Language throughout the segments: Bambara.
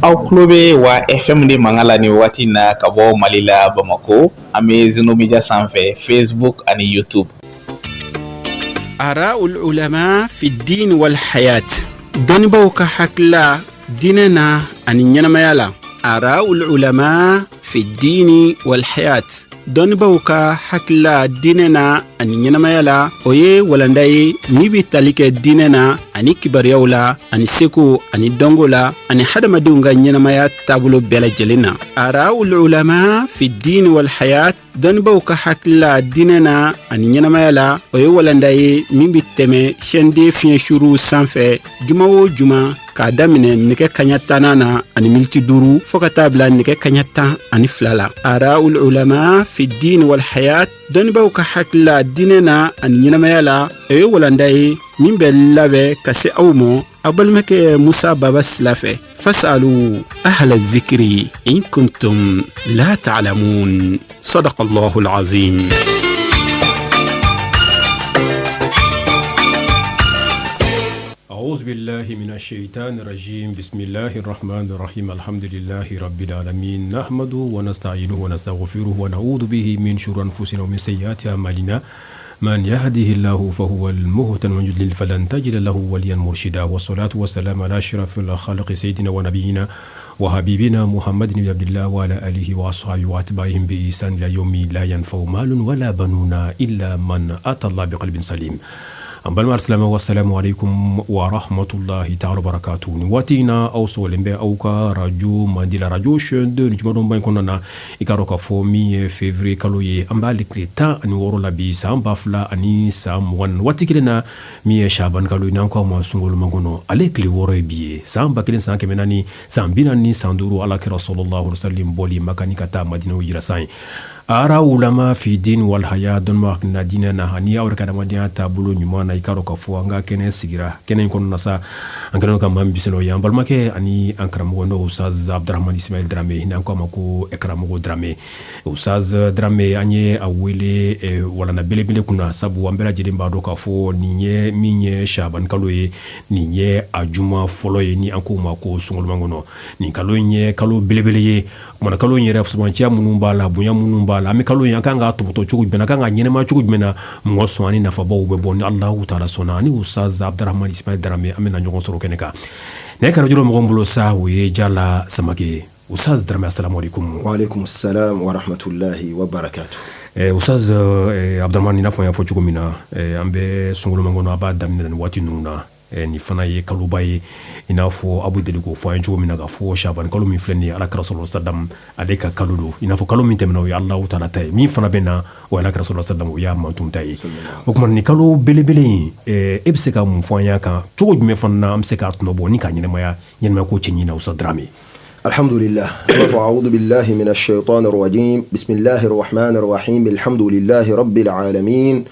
Aw tulo bɛ wa FM de mankan la nin waati in na ka bɔ Mali la Bamakɔ an bɛ Zeno Media sanfɛ Facebook ani YouTube. Araul ulama fi diin wal hayat dɔnnibaaw ka hakilila diinɛ na ani ɲɛnamaya la araul ulama fi diini wal hayat dɔnnibaaw ka hakilila diinɛ na ani ɲɛnamaya la o ye walanda ye min bɛ tali kɛ diinɛ na ani kibaruyaw la ani seko ani dɔnko la ani hadamadenw ka ɲɛnamaya taabolo bɛɛ lajɛlen na araul ulama fi diini wal hayat dɔnnibaaw ka hakilila diinɛ na ani ɲɛnamaya la o ye walanda ye min bɛ tɛmɛ chaîne 2 fiɲɛ suruw sanfɛ juma o juma k'a daminɛ nɛgɛ kaɲa tannan na ani miniti duuru fɔɔ ka taa bila nɛgɛ kaɲa 12 la araul ulama fi diin wal hayat dɔnnibaaw ka hakilila diinɛ na ani ɲɛnamaya la o ye walanda ye min bɛ labɛn ka se aw ma aw balimakɛ musa baba sila fɛ fasalu ahla zikiri in kuntum la ta'lamun sadaqa allahu alazim أعوذ بالله من الشيطان الرجيم بسم الله الرحمن الرحيم الحمد لله رب العالمين نحمده ونستعينه ونستغفره ونعوذ به من شرور أنفسنا ومن سيئات أعمالنا من يهده الله فهو المهتد ومن يضلل فلن تجد له وليا مرشدا والصلاة والسلام على أشرف الخلق سيدنا ونبينا وحبيبنا محمد بن عبد الله وعلى آله وأصحابه وأتباعهم بإحسان إلى يوم لا ينفع مال ولا بنون إلا من أتى الله بقلب سليم An balima silamɛw assalamu alaikum wa rahmatullahi ta'ala barakatuh ni waati in na aw sɔgɔlen bɛ aw ka radio mandi la radio chaîne 2 ni jumadonba in kɔnɔna na i k'a dɔn k'a fɔ min ye février kalo ye an b'ale tile 16 la bi san 2020 waati kelen na min ye shaban kalo ye n'an k'a ma sunkalo makɔnɔ ale tile 6 ye bi ye san 1445 Ala kira sallallahu alaihi wasallam bɔli Maka ni ka taa Madina o hijira san ye Ara ulama fi diin wal haya dɔnnibaw hakilina diinɛ na ani aw yɛrɛ ka adamadenya taabolo ɲuman na i k'a dɔn k'a fɔ an ka kɛnɛ sigira kɛnɛ in kɔnɔna sa an kɛlen don ka maa min bisimila o ye an balimakɛ ani an karamɔgɔ n'o Ustaz Abdramane Ismaël Dramé n'an k'a ma ko karamɔgɔ Dramé Ustaz Dramé an ye a wele walanda belebele kunna sabu an bɛɛ lajɛlen b'a dɔn k'a fɔ nin ye min ye shaban kalo ye nin ye a juma fɔlɔ ye ni an k'o ma ko sunkalo makɔnɔ nin kalo in ye kalo belebele ye Kumana kalo in yɛrɛ fusamantiya minnu b'a la bonya minnu b'a la an bɛ kalo in an kan k'a tɔbɔtɔ cogo jumɛn na an kan k'a ɲɛnamaya cogo jumɛn na mɔgɔ sɔn ani nafabaw bɛ bɔ ni Alahu taala sɔnna ani Ustaz Abdramane Ismaël Dramé an bɛna ɲɔgɔn sɔrɔ kɛnɛ kan nɛgɛ kɛrɛfɛ mɔgɔ bolo sa o ye Jala Samake ye Ustaz Dramé assalamu alaikum wa alaikum salam wa rahmatullahi wa barakatuh Ustaz Abdramane i n'a fɔ n y'a fɔ cogo min na an bɛ sunkalo makɔnɔ a b'a daminɛ nin waati ninnu na Nin fana ye kaloba ye i n'a fɔ aw bɛ deli k'o fɔ an ye cogo min na k'a fɔ shaban kalo min filɛ nin ye ala kira sallallahu alaihi wasallam ale ka kalo don i n'a fɔ kalo min tɛmɛna o ye Alahu taala ta ye min fana bɛ na o ye ala kira sallallahu alaihi wasallam o y'a mantɔn ta ye o tuma nin kalo belebele in e bɛ se ka mun fɔ an y'a kan cogo jumɛn fana na an bɛ se k'a tɔnɔ bɔ ni k'a ɲɛnamaya ɲɛnamaya ko cɛɲi na Ustaz Dramé Alhamdulillah an b'a fɔ a'udhu billahi minash shaitanir rajim bismillahir rahmanir rahim alhamdulillahi rabbil alamin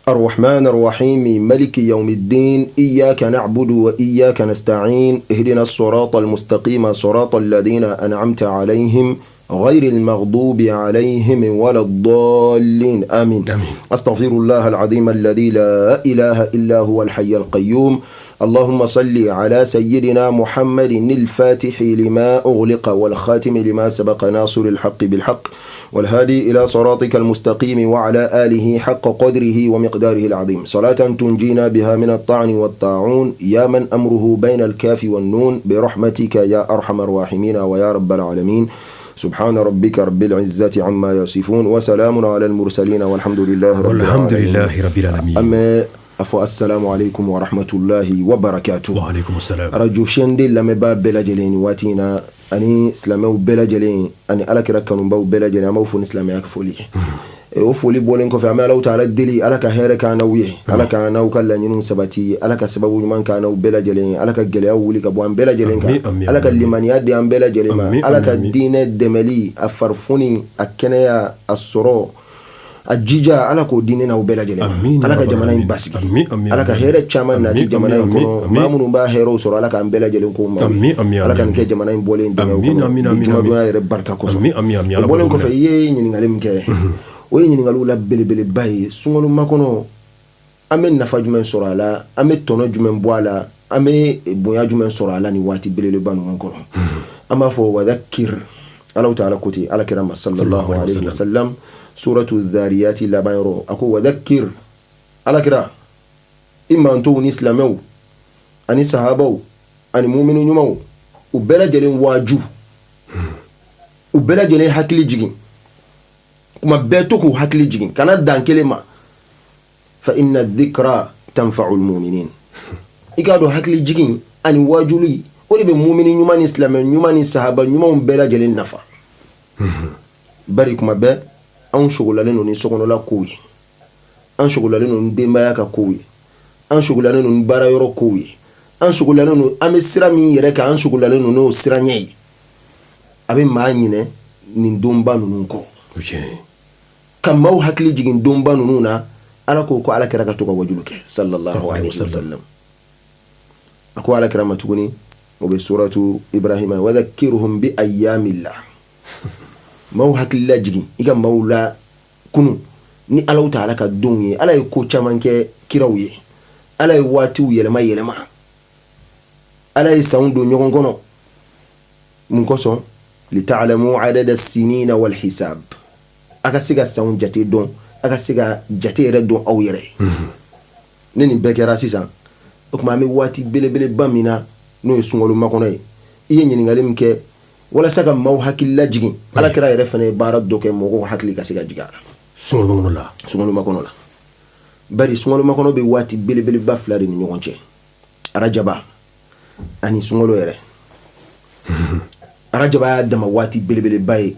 arrahmanir rahim maliki yawmiddin iyyaka na'budu wa iyyaka nasta'in ihdinas siratal mustaqim siratal ladina an'amta alayhim ghayril maghdubi alayhim waladdallin amin astaghfirullaha alazim alladhi la ilaha illa huwal hayyul qayyum اللهم صل على سيدنا محمد الفاتح لما أغلق والخاتم لما سبق ناصر الحق بالحق والهادي إلى صراطك المستقيم وعلى آله حق قدره ومقداره العظيم صلاة تنجينا بها من الطعن والطاعون يا من أمره بين الكاف والنون برحمتك يا أرحم الراحمين ويا رب العالمين سبحان ربك رب العزة عما يصفون وسلام على المرسلين والحمد لله رب العالمين والحمد لله رب العالمين أما A fɔ assalamu alaikum wa rahmatulahi wa barakatuh wa alaikum salam radio chaîne 2 lamɛnbaa bɛɛ lajɛlen nin waati in na ani silamɛw bɛɛ lajɛlen ani alakira kanubaw bɛɛ lajɛlen an b'aw fo ni silamɛya foli ye o foli bɔlen kɔfɛ an bɛ Alahu taala deli Ala ka hɛrɛ k'an n'aw ye Ala k'an n'aw ka laɲiniw sabati Ala ka sababu ɲuman k'an n'aw bɛɛ lajɛlen ye Ala ka gɛlɛyaw wuli ka bɔ an bɛɛ lajɛlen kan Ala ka limaniya di an bɛɛ lajɛlen ma Ala ka diinɛ dɛmɛli a farifoni a kɛnɛya a sɔrɔ a jija ala k'o di ne n'aw bɛɛ lajɛlen ma ala ka jamana in basigi ala ka hɛrɛ caman nati jamana in kɔnɔ maa minnu b'a hɛrɛw sɔrɔ ala k'an bɛɛ lajɛlen k'o maa ye ala ka nin kɛ jamana in bɔlen dingɛ kɔnɔ bi jumadonya yɛrɛ barika kosɔn o bɔlen kɔfɛ i ye ɲininkali min kɛ o ye ɲininkaliw la belebeleba ye sunkalo makɔnɔ an bɛ nafa jumɛn sɔrɔ a la an bɛ tɔnɔ jumɛn bɔ a la an bɛ bonya jumɛn sɔrɔ a la nin waati belebeleba ninnu kɔnɔ. An b'a fɔ wadakir, Alahu taala ko ten ala kira ma sallallahu alaihi wasallam, suratu dhariyati laban yɔrɔ, a ko wadakir, ala kira, i mantow ni silamɛw ani sahabaw ani mumini ɲumanw, u bɛɛ lajɛlen waaju, u bɛɛ lajɛlen hakili jigin kuma bɛɛ, to k'u hakili jigin, kana dan kelen ma. Fa inna dhikra tanfa'u almu'minin. I k'a dɔn, hakili jigin ani waajuli, o de bɛ mumini ɲuman ni silamɛ ɲuman ni sahaba ɲumanw bɛɛ lajɛlen nafa. Bari kuma bɛɛ anw sogolalen don ni sokɔnɔla kow ye, an sogolalen don ni denbaya ka kow ye, an sogolalen don ni baarayɔrɔ kow ye, an sogolalen don, an bɛ sira min yɛrɛ kan, an sogolalen don n'o sira ɲɛ ye. A bɛ maa ɲinɛ nin donba ninnu kɔ. Ka maaw hakili jigin donba ninnu na, Ala ko ko ala kira ka to ka wajulu kɛ, sallallahu alaihi wasallam. A ko ala kira ma tuguni, o bɛ suratu Ibrahima, wadhakkiruhum bi ayyamillah. Maaw hakili lajigin, i ka maaw la kunu ni Alahu taala ka donw ye. Ala ye ko caman kɛ kiraw ye, Ala ye waatiw yɛlɛma yɛlɛma, Ala ye sanw don ɲɔgɔn kɔnɔ. Mun kosɔn? Lita'lamu adada sinina wal hisab, a ka se ka sanw jate dɔn, a ka se ka jate yɛrɛ dɔn aw yɛrɛ ye. Ni nin bɛɛ kɛra sisan, o tuma an bɛ waati belebeleba min na, n'o ye sunkalo makɔnɔ ye, i ye ɲininkali min kɛ walasa ka maaw hakili lajigin, ala kira yɛrɛ fana ye baara dɔ kɛ mɔgɔw hakili ka se ka jigin a la. Sunkalo la. Sunkalo makɔnɔ la. Bari sunkalo makɔnɔ bɛ waati belebeleba fila de ni ɲɔgɔn cɛ, arajaba ani sunkalo yɛrɛ. Arajaba y'a dama waati belebeleba ye.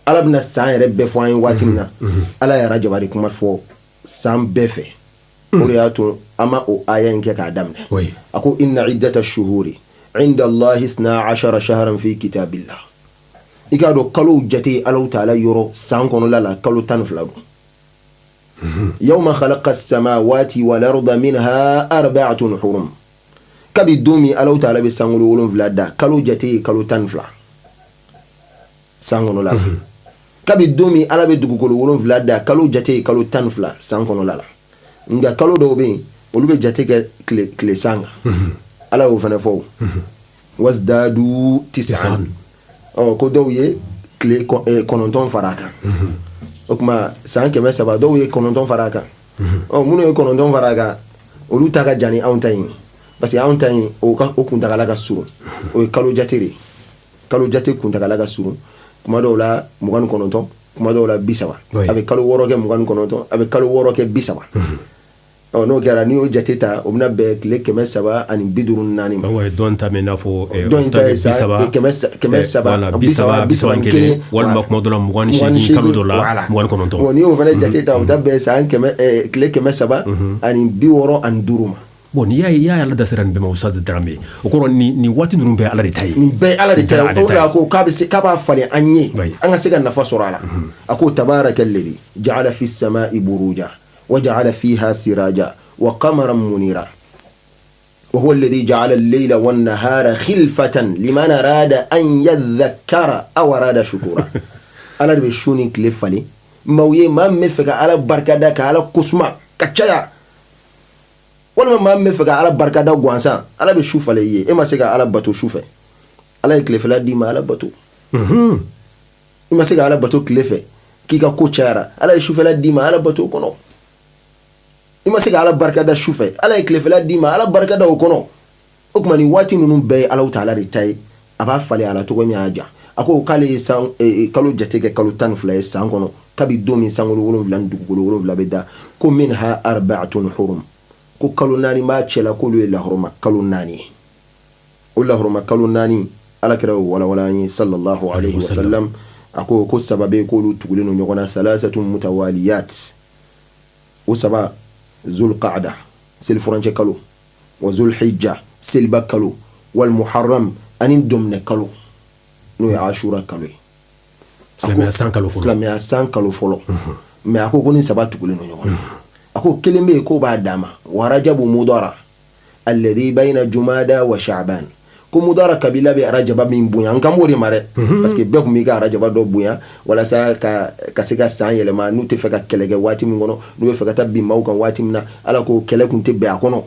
Ala bɛna san yɛrɛ bɛɛ fɔ an ye waati min na, Ala ye arajaba de kuma fɔ san bɛɛ fɛ. O de y'a to an ma o aya in kɛ k'a daminɛ. A ko inna iddata shuhuri inda Allahi isna ashara shahran fi kitabillah. I k'a dɔn, kalow jate Alahu taala yɔrɔ, san kɔnɔla la, kalo 12 don. Yawma khalaqa samawati wal arda minha arba'atun hurum. Kabi don min Alahu taala bɛ sankolo 7 da, kalo jate ye kalo 12 san kɔnɔla la. Kabi don min Ala bɛ dugukolo 7 da, kalo jate ye kalo 12 san kɔnɔla la. Nka kalo dɔw bɛ yen, olu bɛ jate kɛ tile san kan. Ala y'o fana fɔ, wazdadu tisan. Ɔ, ko dɔw ye tile 9 fara a kan. O tuma san 300, dɔw ye 9 fara a kan. Ɔ, minnu ye 9 fara a kan, olu ta ka jan ni anw ta in, parce que anw ta in, o ka o kuntagala ka surun, o ye kalo jate de ye. Kalo jate kuntagala ka surun, kuma dɔw la 29, kuma dɔw la 30. A bɛ kalo 6 kɛ 29, a bɛ kalo 6 kɛ 30. Ɔ, n'o kɛra, n'i y'o jate ta, o bɛna bɛn tile 354 ma. Dɔn ta bɛ n'a fɔ dɔn in ta ye 300, 30, 31, walima kuma dɔ la 28 kalo dɔ la 29. N'i y'o fana jate ta, o bɛ taa bɛn san kɛmɛ tile 365 ma. Bon, n'i y'a ye, i y'a Ala da sera nin bɛɛ ma, Ustaz Darame, o kɔrɔ nin waati ninnu bɛɛ Ala de ta ye. Nin bɛɛ Ala de ta ye. O de la a ko k'a bɛ se k'a b'a falen an ye, an ka se ka nafa sɔrɔ a la. A ko tabaraka alladhi ja'ala fi samai buruja wa ja'ala fiha siraja wa qamaran munira wa huwa alladhi ja'ala al-layla wan-nahara khilfatan liman arada an yadhakkara aw arada shukura. Ala de bɛ su ni tile falen maaw ye, maa min bɛ fɛ ka Ala barikada, ka Ala kosuma ka caya, walima maa min bɛ fɛ ka Ala barikada gansan. Ala bɛ su falen i ye, e ma se ka Ala bato su fɛ, Ala ye tilefɛla d'i ma, Ala bato. I ma se ka Ala bato tile fɛ, k'i ka ko cayara, Ala ye sufɛla d'i ma, Ala bato o kɔnɔ. I ma se ka Ala barikada su fɛ, Ala ye tilefɛla d'i ma, Ala barikada o kɔnɔ. O tuma nin waati ninnu bɛɛ ye Alahu taala de ta ye. A b'a falen a la cogo min y'a diya. A ko k'ale ye san kalo jate kɛ kalo 12 ye san kɔnɔ, kabi don min sankolo 7 ni dugukolo 7 bɛ da. Ko minha arba'atun hurum, ko kalo 4 b'a cɛla, k'olu ye lahɔrɔma kalo 4 ye. O lahɔrɔma kalo 4, Ala kira y'o walawala an ye, sallallahu alaihi wasallam. A ko ko saba bɛ yen, k'olu tugulen don ɲɔgɔn na, salasatun mutawaliyat. O saba: zulqa'da, selifurancɛ kalo, wa zulhijja, seliba kalo, wal muharram, ani dɔminɛ kalo, n'o ye ashura kalo ye. Silamɛya san kalo fɔlɔ. Silamɛya san kalo fɔlɔ. Mais a ko ko ni saba tugulen don ɲɔgɔn na. A ko kelen bɛ yen k'o b'a dama, wa rajabu mudara alladhi bayna jumada wa sha'ban. Ko mudara kabila bɛ arajaba min bonya, an kan b'o de ma dɛ, parce que bɛɛ tun b'i ka arajaba dɔ bonya walasa ka se ka san yɛlɛma. N'u tɛ fɛ ka kɛlɛ kɛ waati min kɔnɔ, n'u bɛ fɛ ka taa bin maaw kan waati min na, Ala ko kɛlɛ tun tɛ bɛn a kɔnɔ.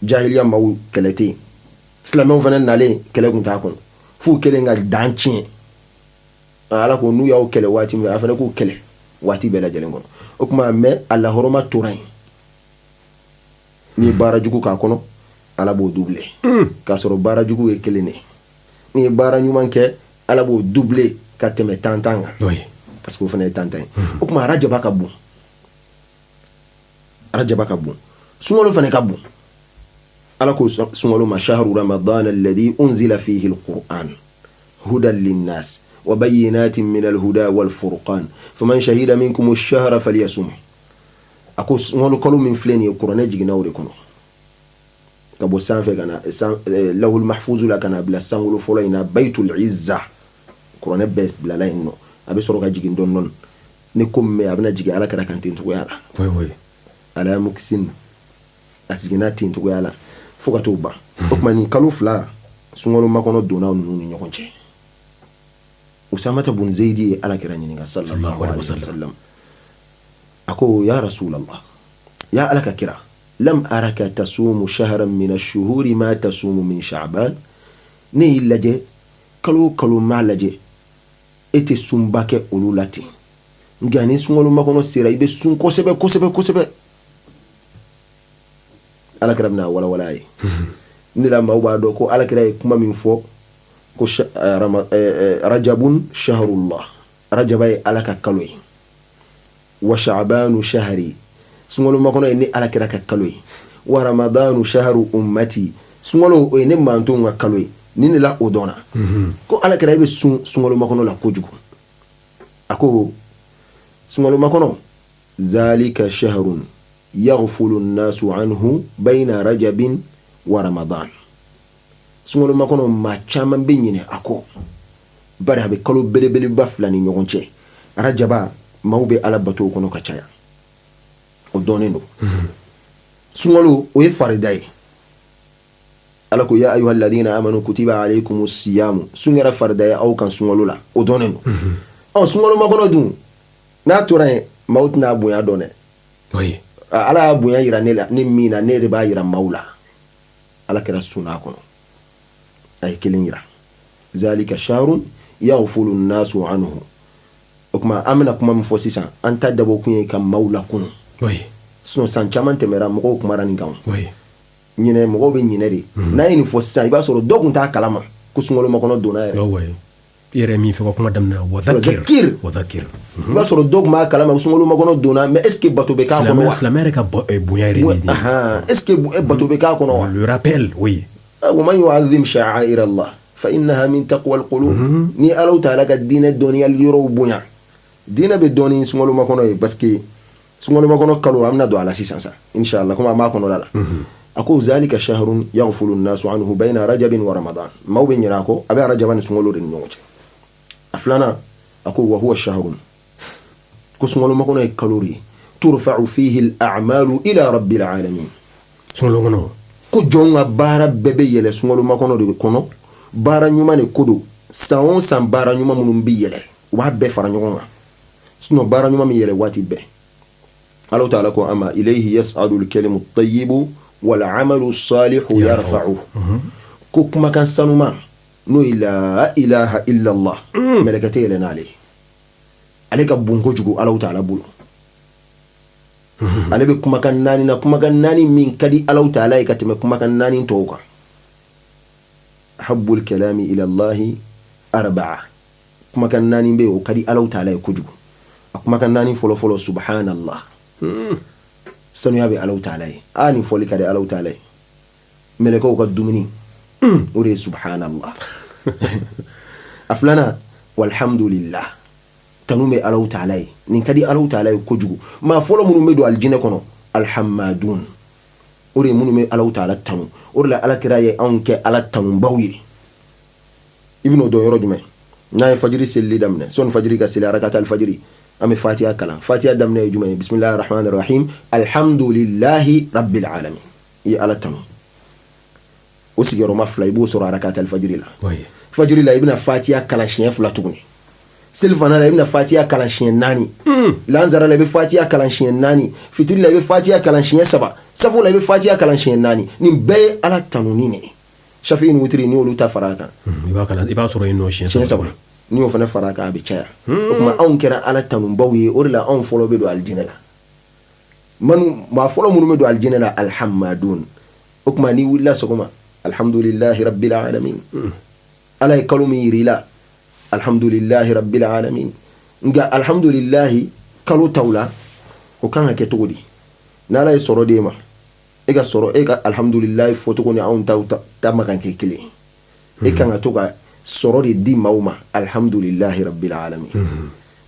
Jahiliya maaw, kɛlɛ tɛ yen. Silamɛw fana nalen, kɛlɛ tun t'a kɔnɔ. F'u kɛlen ka dan tiɲɛ. Ala ko n'u y'aw kɛlɛ waati min, a fana k'u kɛlɛ waati bɛɛ lajɛlen kɔnɔ. O tuma, mais a lahɔrɔma tora yen. N'i ye baara jugu k'a kɔnɔ, Ala b'o doubler, k'a sɔrɔ baara jugu ye kelen de ye. N'i ye baara ɲuman kɛ, Ala b'o doubler ka tɛmɛ tan tan kan, parce que o fana ye tan tan ye. O tuma, arajaba ka bon, arajaba ka bon, sunkalo fana ka bon. Ala ko sunkalo ma: شهر رمضان الذي أنزل فيه القرآن هدى للناس وبينات من الهدى والفرقان فمن شهد منكم الشهر فليصم. A ko sunkalo kalo min filɛ nin ye, kuranɛ jiginna o de kɔnɔ ka bɔ sanfɛ ka na lahul mahfuzu la, ka na bila sankolo fɔlɔ in na, Baitul Izza. Kuranɛ bɛɛ bilala yen nɔ. A bɛ sɔrɔ ka jigin dɔɔni dɔɔni ni ko min bɛ, a bɛna jigin ala kɛra kan ten cogoya la. على مكث, a jiginna ten cogoya la fo ka t'o ban. O tuma, nin kalo 2, sunkalo makɔnɔ donna ninnu ni ɲɔgɔn cɛ. Usamata bun Zeyidi ye ala kira ɲininka, صلى الله عليه وسلم, a ko: يا رسول الله, ya Ala ka kira, لم أرك تصوم شهرا من الشهور ما تصوم من شعبان. Ne y'i lajɛ kalo o kalo, m'a lajɛ e tɛ sunba kɛ olu la ten, nka ni sunkalo makɔnɔ sera, i bɛ sun kosɛbɛ kosɛbɛ kosɛbɛ. Ala kira bɛna walawala a ye. Ne la, maaw b'a dɔn ko ala kira ye kuma min fɔ ko رجب شهر الله, rajaba ye Ala ka kalo ye, وشعبان شهري, sunkalo makɔnɔ ye ne ala kira ka kalo ye, ورمضان شهر أمتي, sunkalo o ye ne mantonw ka kalo ye. Ni ne la, o dɔnna ko ala kira e bɛ sun sunkalo makɔnɔ la kojugu. A ko sunkalo makɔnɔ: ذلك شهر يغفل الناس عنه بين رجب ورمضان. Sunkalo makɔnɔ, maa caman bɛ ɲinɛ a kɔ, bari a bɛ kalo belebeleba 2 ni ɲɔgɔn cɛ. Arajaba, maaw bɛ Ala bato o kɔnɔ ka caya, o dɔnnen don. Sunkalo, o ye farida ye. Ala ko: يا أيها الذين آمنوا كتب عليكم الصيام. Sun kɛra farida ye aw kan sunkalo la, o dɔnnen don. Ɔ, sunkalo makɔnɔ dun, n'a tora yen, maaw tɛna bonya dɔn dɛ. Ala y'a bonya yira ne la ne min na, ne de b'a yira maaw la. Ala kɛra sunna kɔnɔ, a ye kelen yira: ذلك شهر يغفل الناس عنه. O tuma, an bɛna kuma min fɔ sisan, an ta dabɔ kun ye ka maaw lakunu. Sinon, san caman tɛmɛra, mɔgɔw kumara nin kan. Ɲinɛ, mɔgɔw bɛ ɲinɛ de. N'a ye nin fɔ sisan, i b'a sɔrɔ dɔ kun t'a kalama ko sunkalo makɔnɔ donna yɛrɛ. I yɛrɛ min fɔ ka kuma daminɛ: وذكر وذكر. I b'a sɔrɔ dɔ kun b'a kalama ko sunkalo makɔnɔ donna, mais est ce que bato bɛ k'a kɔnɔ wa? Silamɛ yɛrɛ ka bonya yɛrɛ de. Est ce que bato bɛ k'a kɔnɔ wa? Le rappel, oui. ومن يعظم شعائر الله فإنها من تقوى القلوب. Ni Ala taala ka diinɛ dɔnniyali yɔrɔw bonya, diinɛ bɛ dɔɔni sunkalo makɔnɔ ye, parce que sunkalo makɔnɔ kalo, an bɛna don a la sisan sa, inshallah, komi an b'a kɔnɔla la. A ko: ذلك شهر يغفل الناس عنه بين رجب ورمضان. Maaw bɛ ɲinɛ a kɔ, a bɛ arajaba ni sunkalo de ni ɲɔgɔn cɛ. A filanan, a ko: وهو شهر, ko sunkalo makɔnɔ ye kalo de ye, ترفع فيه الأعمال إلى رب العالمين. Sunkalo kɔnɔ. Ko jɔn ka baara bɛɛ bɛ yɛlɛ sunkalo makɔnɔ de kɔnɔ. Baara ɲuman de ko don. San o san, baara ɲuman minnu bɛ yɛlɛ, u b'a bɛɛ fara ɲɔgɔn kan. Sinon, baara ɲuman min yɛlɛ waati bɛɛ, Ala taala ko a ma: إليه يصعد الكلم الطيب والعمل الصالح يرفعه. Ko kumakan sanuman, n'o ye لا إله إلا الله, mɛlɛkɛ tɛ yɛlɛ n'ale ye. Ale ka bon kojugu Ala taala bolo. Ale bɛ kumakan naani na, kumakan naani min ka di Ala taala ye ka tɛmɛ kumakan naani tɔw kan. أحب الكلام إلى الله أربعة. Kumakan naani bɛ yen, o ka di Ala taala ye kojugu. A kumakan naani fɔlɔ fɔlɔ: سبحان الله, sanuya bɛ Ala taala ye. A nin fɔli ka di Ala taala ye. Mɛlɛkɛw ka dumuni, o de ye سبحان الله. A filanan: والحمد لله, tanu bɛ Ala taala ye. Nin ka di Ala taala ye kojugu. Maa fɔlɔ minnu bɛ don alijinɛ kɔnɔ, الحمادون, o de ye minnu bɛ Ala taala tanu. O de la, Ala kira ye anw kɛ Ala tanubaw ye. I bɛn'o dɔn yɔrɔ jumɛn? N'a ye fajiri selili daminɛ, sɔnni fajiri ka seli, ركعتا الفجر, an bɛ fatiya kalan. Fatiya daminɛ ye jumɛn ye? بسم الله الرحمن الرحيم الحمد لله رب العالمين. I ye Ala tanu. O sigiyɔrɔma 2, i b'o sɔrɔ ركعتا الفجر la. Fajiri la, i bɛna fatiya kalan siɲɛ 2 tuguni. Selifana la, i bɛna fatiya kalan siɲɛ 4. Lansara la, i bɛ fatiya kalan siɲɛ 4. Fitiri la, i bɛ fatiya kalan siɲɛ 3. Safo la, i bɛ fatiya kalan siɲɛ 4. Nin bɛɛ ye Ala tanuni de ye. Shafi ni wutiri n'i y'olu ta fara a kan, i b'a sɔrɔ yen nɔ siɲɛ saba. N'i y'o fana fara a kan, a bɛ caya. O tuma anw kɛra Ala tanubaw ye, o de la anw fɔlɔ bɛ don alijinɛ la. Maa fɔlɔ minnu bɛ don alijinɛ la, alhamadun. O tuma n'i wulila sɔgɔma, alhamdulilahi rabbil alamin. Ala ye kalo min yir'i la, alhamdulilahi rabbil alamin. Nka alhamdulilahi kalo tɔw la, o kan ka kɛ cogo di? N'Ala ye sɔrɔ d'e ma, e ka sɔrɔ, e ka alhamdulilahi fɔcogo ni anw taw ta man kan kɛ kelen. E kan ka to ka sɔrɔ de di maaw ma, alhamdulilahi rabbil alamin.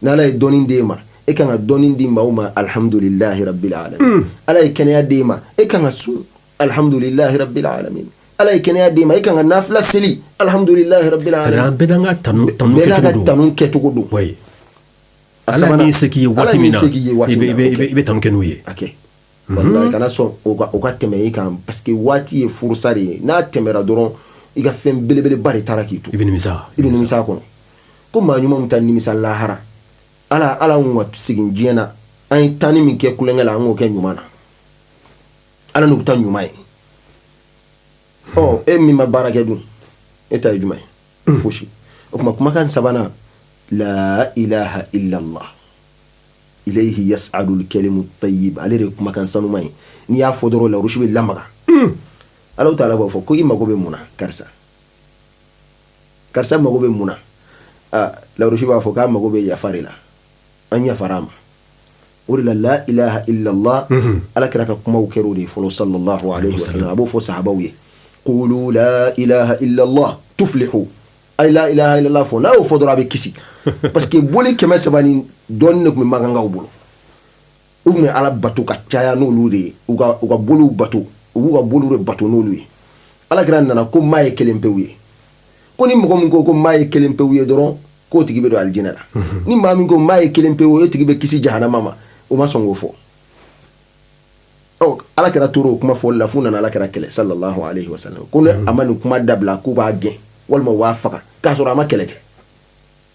N'Ala ye dɔnni d'e ma, e kan ka dɔnni di maaw ma, alhamdulilahi rabbil alamin. Ala ye kɛnɛya d'e ma, e kan ka sun, alhamdulilahi rabbil alamin. Ala ye kɛnɛya d'e ma, e kan ka nafila seli, alhamdulilahi rabbil alamin. Bɛɛ n'an ka tanu tanu bɛɛ n'a ka tanu kɛcogo don. Oui. Ala min se k'i ye waati min na, i bɛ tanu kɛ n'o ye. Ok, wallahi, kana sɔn o ka tɛmɛ i kan, parce que waati ye furusa de ye. N'a tɛmɛra dɔrɔn, i ka fɛn belebeleba de taara k'i to. I bɛ nimisa. I bɛ nimisa a kɔnɔ. Ko maa ɲumanw ta nimisa lahara. Ala, Ala ka segin diɲɛ na, an ye tanni min kɛ kulonkɛ la, an k'o kɛ ɲuman na. Ala n'u ta ɲuman ye. Ɔ, e min ma baara kɛ dun, e ta ye jumɛn ye? Fosi. O tuma kumakan sabanan, la ilaha illallah, ilayhi yas'adul kalimu tayyib. Ale de ye kumakan sanuman ye. N'i y'a fɔ dɔrɔn, larusi bɛ lamaga. Ala taala b'a fɔ ko i mago bɛ mun na? Karisa, karisa mago bɛ mun na? Aa, larusi b'a fɔ k'a mago bɛ yafa de la. An yafara a ma. O de la, la ilaha illallah, Ala kira ka kumaw kɛra o de ye fɔlɔ, sallallahu alaihi wasallam. A b'o fɔ sahabaw ye: qulu la ilaha illallah tuflihu. Ay la ilaha illallah fɔ, n'a y'o fɔ dɔrɔn, a bɛ kisi, parce que boli 300 ni dɔɔnin de tun bɛ makankaw bolo. U tun bɛ Ala bato ka caya n'olu de ye. U ka boliw bato, u b'u ka boliw de bato n'olu ye. Ala kira nana ko maa ye kelen pewu ye, ko ni mɔgɔ min ko ko maa ye kelen pewu ye dɔrɔn, k'o tigi bɛ don alijinɛ la. Ni maa min ko maa ye kelen pewu, e tigi bɛ kisi jahanama ma. O ma sɔn k'o fɔ. Ɔ, Ala kira tora o kuma fɔli la f'u nana Ala kira kɛlɛ, sallallahu alaihi wasallam, ko ne a ma nin kuma dabila, k'u b'a gɛn walima u b'a faga, k'a sɔrɔ a ma kɛlɛ kɛ.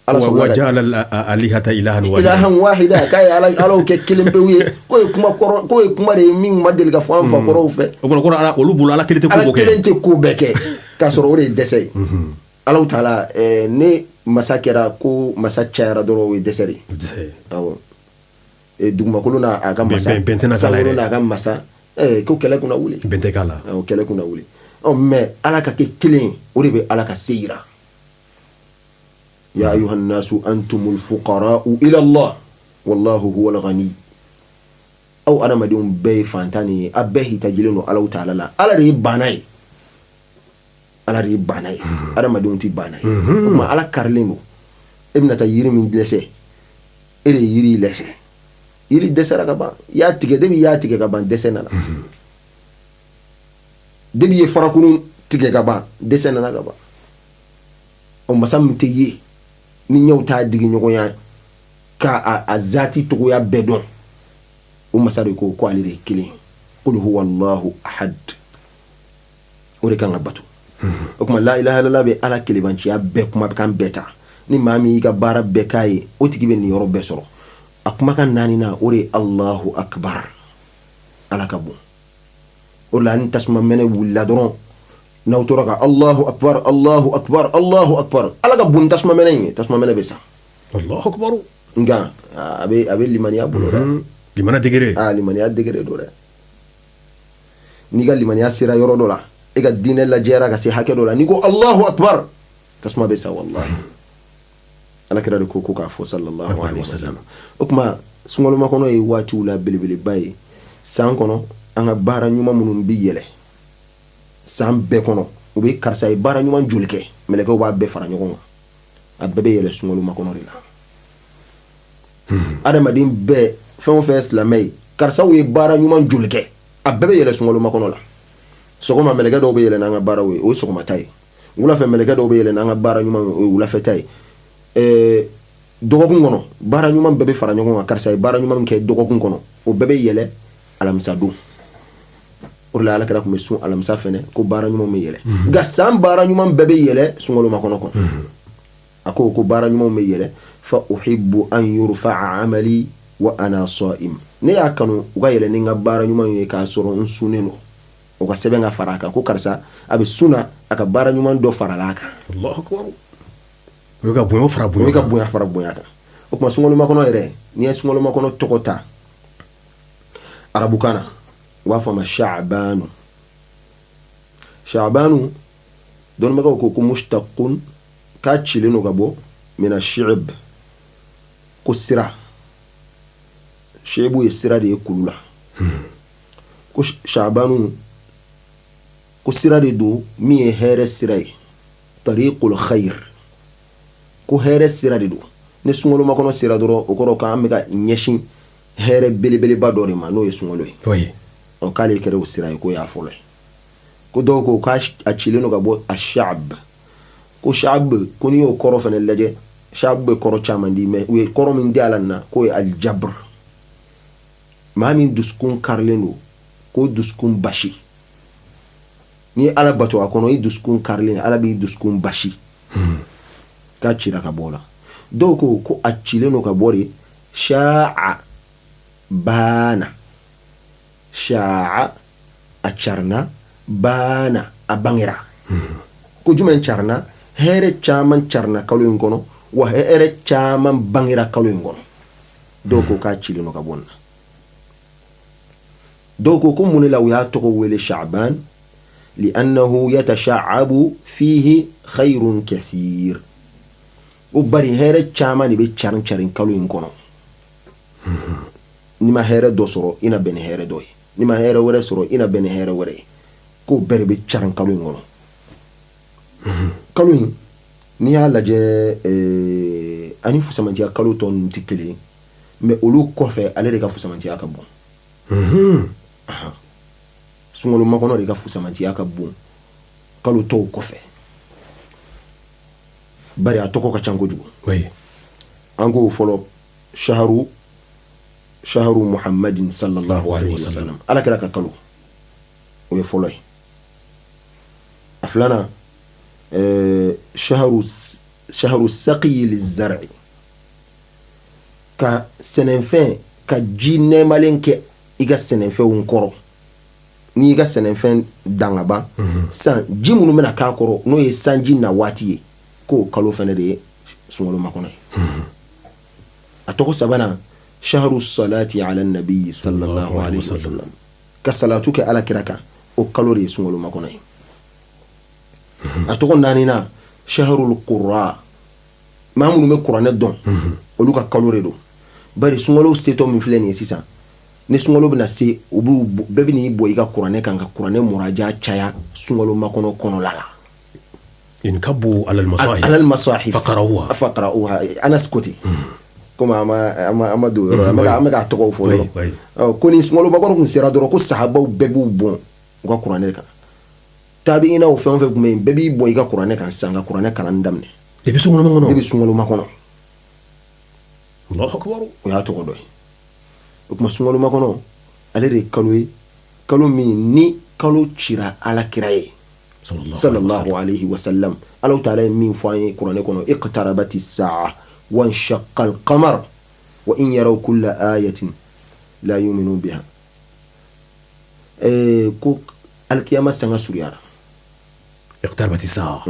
Ala sɔnna ka waja'ala alihata ilahan wahida, ilahan wahida, k'a ye ala alaw kɛ kelen pewu ye. K'o ye kuma kɔrɔ, k'o ye kuma de ye min ma deli ka fɔ an fa kɔrɔw fɛ. O kɔrɔ ala olu bolo, ala kelen tɛ ko Ala kelen tɛ ko bɛɛ kɛ, k'a sɔrɔ o de ye dɛsɛ ye. Alaw taala, ne masa kɛra ko masa cayara dɔrɔn, o ye dɛsɛ de ye. Awɔ, dugumakolo n'a a ka masa, bɛn tɛna k'a la yɛrɛ, sankolo n'a ka masa, ko kɛlɛ kunna wuli. Bɛn tɛ k'a la. Awɔ, kɛlɛ kunna wuli. Ɔ, mais Ala ka kɛ kelen ye, o de bɛ Ala ka se yira. Ya ayuha nasu antumul fuqara'u ila Allah wallahu huwal ghani. Aw adamadenw bɛɛ ye fantan de ye, a bɛɛ hitajilen don Alaw taala la. Ala de ye baana ye, Ala de ye baana ye, adamadenw tɛ baana ye. O tuma Ala karilen don. E bɛna taa yiri min dɛsɛ, e de ye yiri lɛsɛ. Yiri dɛsɛra ka ban, i y'a tigɛ. Depuis i y'a tigɛ ka ban, dɛsɛ nana. Depuis i ye farakurun tigɛ ka ban, dɛsɛ nana ka ban. Ɔ, masa min tɛ ye ni ɲɛw t'a digi ɲɔgɔnya ka a zati togoya bɛɛ dɔn, o masa de ko ko ale de ye kelen. Qul huwa allahu ahad, o de kan ka bato. O tuma la ilaha illallah bɛ Ala kelebanciya bɛɛ kumakan bɛɛ ta. Ni maa min y'i ka baara bɛɛ k'a ye, o tigi bɛ nin yɔrɔ bɛɛ sɔrɔ. A kumakan naaninan, o de ye allahu akbar, Ala ka bon. O la, ni tasuma mɛnɛ wulila dɔrɔn, n'aw tora ka allahu akbar, allahu akbar, allahu akbar, Ala ka bon tasuma mɛnɛ in ye, tasuma mɛnɛ bɛ sa. Allahu akbar. Nka a bɛ limaniya bolo dɛ. Limana degré. A limaniya degré don dɛ. N'i ka limaniya sera yɔrɔ dɔ la, e ka diinɛ lajɛyara ka se hakɛ dɔ la, n'i ko allahu akbar, tasuma bɛ sa, wallahi. Ala kira de ko ko k'a fɔ, sallallahu alaihi wasallam. O tuma sunkalomakɔnɔ ye waatiw la belebeleba ye san kɔnɔ. An ka baara ɲuman minnu bɛ yɛlɛ san bɛɛ kɔnɔ, u bɛ karisa ye baara ɲuman joli kɛ, mɛlɛkɛw b'a bɛɛ fara ɲɔgɔn kan, a bɛɛ bɛ yɛlɛ sunkalomakɔnɔ de la. Adamaden bɛɛ, fɛn o fɛn silamɛ ye, karisaw ye baara ɲuman joli kɛ, a bɛɛ bɛ yɛlɛ sunkalomakɔnɔ la. Sɔgɔma, mɛlɛkɛ dɔw bɛ yɛlɛ n'an ka baaraw ye, o ye sɔgɔmata ye. Wulafɛ, mɛlɛkɛ dɔw bɛ yɛlɛ n'an ka baara ɲuman ye, o ye wulafɛta ye. Dɔgɔkun kɔnɔ, baara ɲuman bɛɛ bɛ fara ɲɔgɔn kan, karisa ye baara ɲuman kɛ dɔgɔkun kɔnɔ, o bɛɛ bɛ yɛlɛ alamisa don. O de la, Ala kira tun bɛ sun alamisa fɛnɛ, ko baara ɲuman bɛ yɛlɛ. Nka san baara ɲuman bɛɛ bɛ yɛlɛ sunkalomakɔnɔ kɔnɔ. A ko ko baara ɲumanw bɛ yɛlɛ, fa uhibbu an yurfa'a amali wa ana sa'im. Ne y'a kanu u ka yɛlɛ ni n ka baara ɲuman ye k'a sɔrɔ n sunnen don, o ka sɛbɛn ka fara a kan ko karisa a bɛ sun na, A ka baara ɲuman dɔ farala a kan. Allahu akbar. O ye ka bonya fara bonya, o ye ka bonya fara bonya kan. O tuma sunkalomakɔnɔ yɛrɛ, n'i ye sunkalomakɔnɔ tɔgɔ ta arabukan na, u b'a fɔ a ma shaabanu. Shaabanu, dɔnnibagaw ko ko mushtaqun, k'a cilen don ka bɔ mina shi'ib, ko sira. Shi'ibu ye sira de ye kulu la. Ko shaabanu, ko sira de don min ye hɛrɛ sira ye, tariqul khair, ko hɛrɛ sira de don. Ni sunkalomakɔnɔ sera dɔrɔn, o kɔrɔ k'an bɛ ka ɲɛsin hɛrɛ belebeleba dɔ de ma, n'o ye sunkalo ye. Ɔ, k'ale kɛra o sira ye, k'o y'a fɔlɔ ye. Ko dɔw ko k'a cilen don ka bɔ a sha'ab. Ko sha'ab, ko n'i y'o kɔrɔ fana lajɛ, sha'ab bɛ kɔrɔ caman di, mais u ye kɔrɔ min di a la nin na, k'o ye aljabr, maa min dusukun karilen don, k'o dusukun basi. N'i ye Ala bato a kɔnɔ, i dusukun karilen, Ala b'i dusukun basi. K'a cira ka bɔ o la. Dɔw ko ko a cilen don ka bɔ de sha'a baana. Sha'a, a carina, baana, a bangera. Ko jumɛn carina? Hɛrɛ caman carina kalo in kɔnɔ, wa hɛrɛ caman bangera kalo in kɔnɔ. Dɔw ko k'a cilen don ka bɔ nin na. Dɔw ko ko mun de la u y'a tɔgɔ wele Sha'ban? Li'annahu yatasha'abu fihi khayrun kathir. O bari hɛrɛ caman de bɛ carin carin kalo in kɔnɔ. N'i ma hɛrɛ dɔ sɔrɔ, i na bɛn ni hɛrɛ dɔ ye. N'i ma hɛrɛ wɛrɛ sɔrɔ, i na bɛn ni hɛrɛ wɛrɛ ye. K'o bɛɛ de bɛ carin kalo in kɔnɔ. Kalo in, n'i y'a lajɛ, ani fusamantiya kalo tɔ ninnu tɛ kelen ye, mais olu kɔfɛ, ale de ka fusamantiya ka bon. Sunkalo makɔnɔ de ka fusamantiya ka bon kalo tɔw kɔfɛ, bari a tɔgɔ ka ca kojugu. An k'o fɔlɔ, shaharu shaharu Muhammadin sallallahu alaihi wasallam, Ala kira ka kalo, o ye fɔlɔ ye. A filanan, shaharu shaharu saqiyi lizar'i, ka sɛnɛfɛn ka ji nɛɛmalen kɛ i ka sɛnɛfɛnw kɔrɔ. N'i y'i ka sɛnɛfɛn dan ka ban, san ji minnu bɛna k'a kɔrɔ, n'o ye sanji na waati ye, k'o kalo fana de ye sunkalo makɔnɔ ye. A tɔgɔ sabanan, shaharu salati ala nabi sallallahu alaihi wasallam, ka salatu kɛ Ala kira kan, o kalo de ye sunkalo makɔnɔ ye. A tɔgɔ naaninan, shaharul qurra, maa minnu bɛ kuranɛ dɔn, olu ka kalo de don. Bari sunkalo setɔ min filɛ nin ye sisan, ni sunkalo bɛna se, u b'u bɛɛ bɛ n'i bɔ i ka kuranɛ kan ka kuranɛ muraja caya sunkalo makɔnɔ kɔnɔla la. Inkabu alal masahif faqra'uha faqra'uha. Anas ko ten, komi an ma don yɔrɔ, an bɛ k'a tɔgɔw fɔ dɔrɔn. Ko ni sunkalo makɔnɔ kun sera dɔrɔn, ko sahabaw bɛɛ b'u bɔn u ka kuranɛ kan. Tabi'inaw fɛn o fɛn tun bɛ yen, bɛɛ b'i bɔn i ka kuranɛ kan sisan ka kuranɛ kalan daminɛ. Depuis sunkalo makɔnɔ. Depuis sunkalo makɔnɔ. Allahu akbar. O y'a tɔgɔ dɔ ye. O tuma sunkalo makɔnɔ, ale de ye kalo ye, kalo min ni kalo cira Ala kira ye sallallahu alayhi wa sallam. Ala taala ye min fɔ an ye kuranɛ kɔnɔ: iqtarabati sa'a wa nshaqqa al-qamar wa in yaraw kulla ayatin la yu'minu biha. Ko alikiyama sanga surunyara. Iqtarabati sa'a.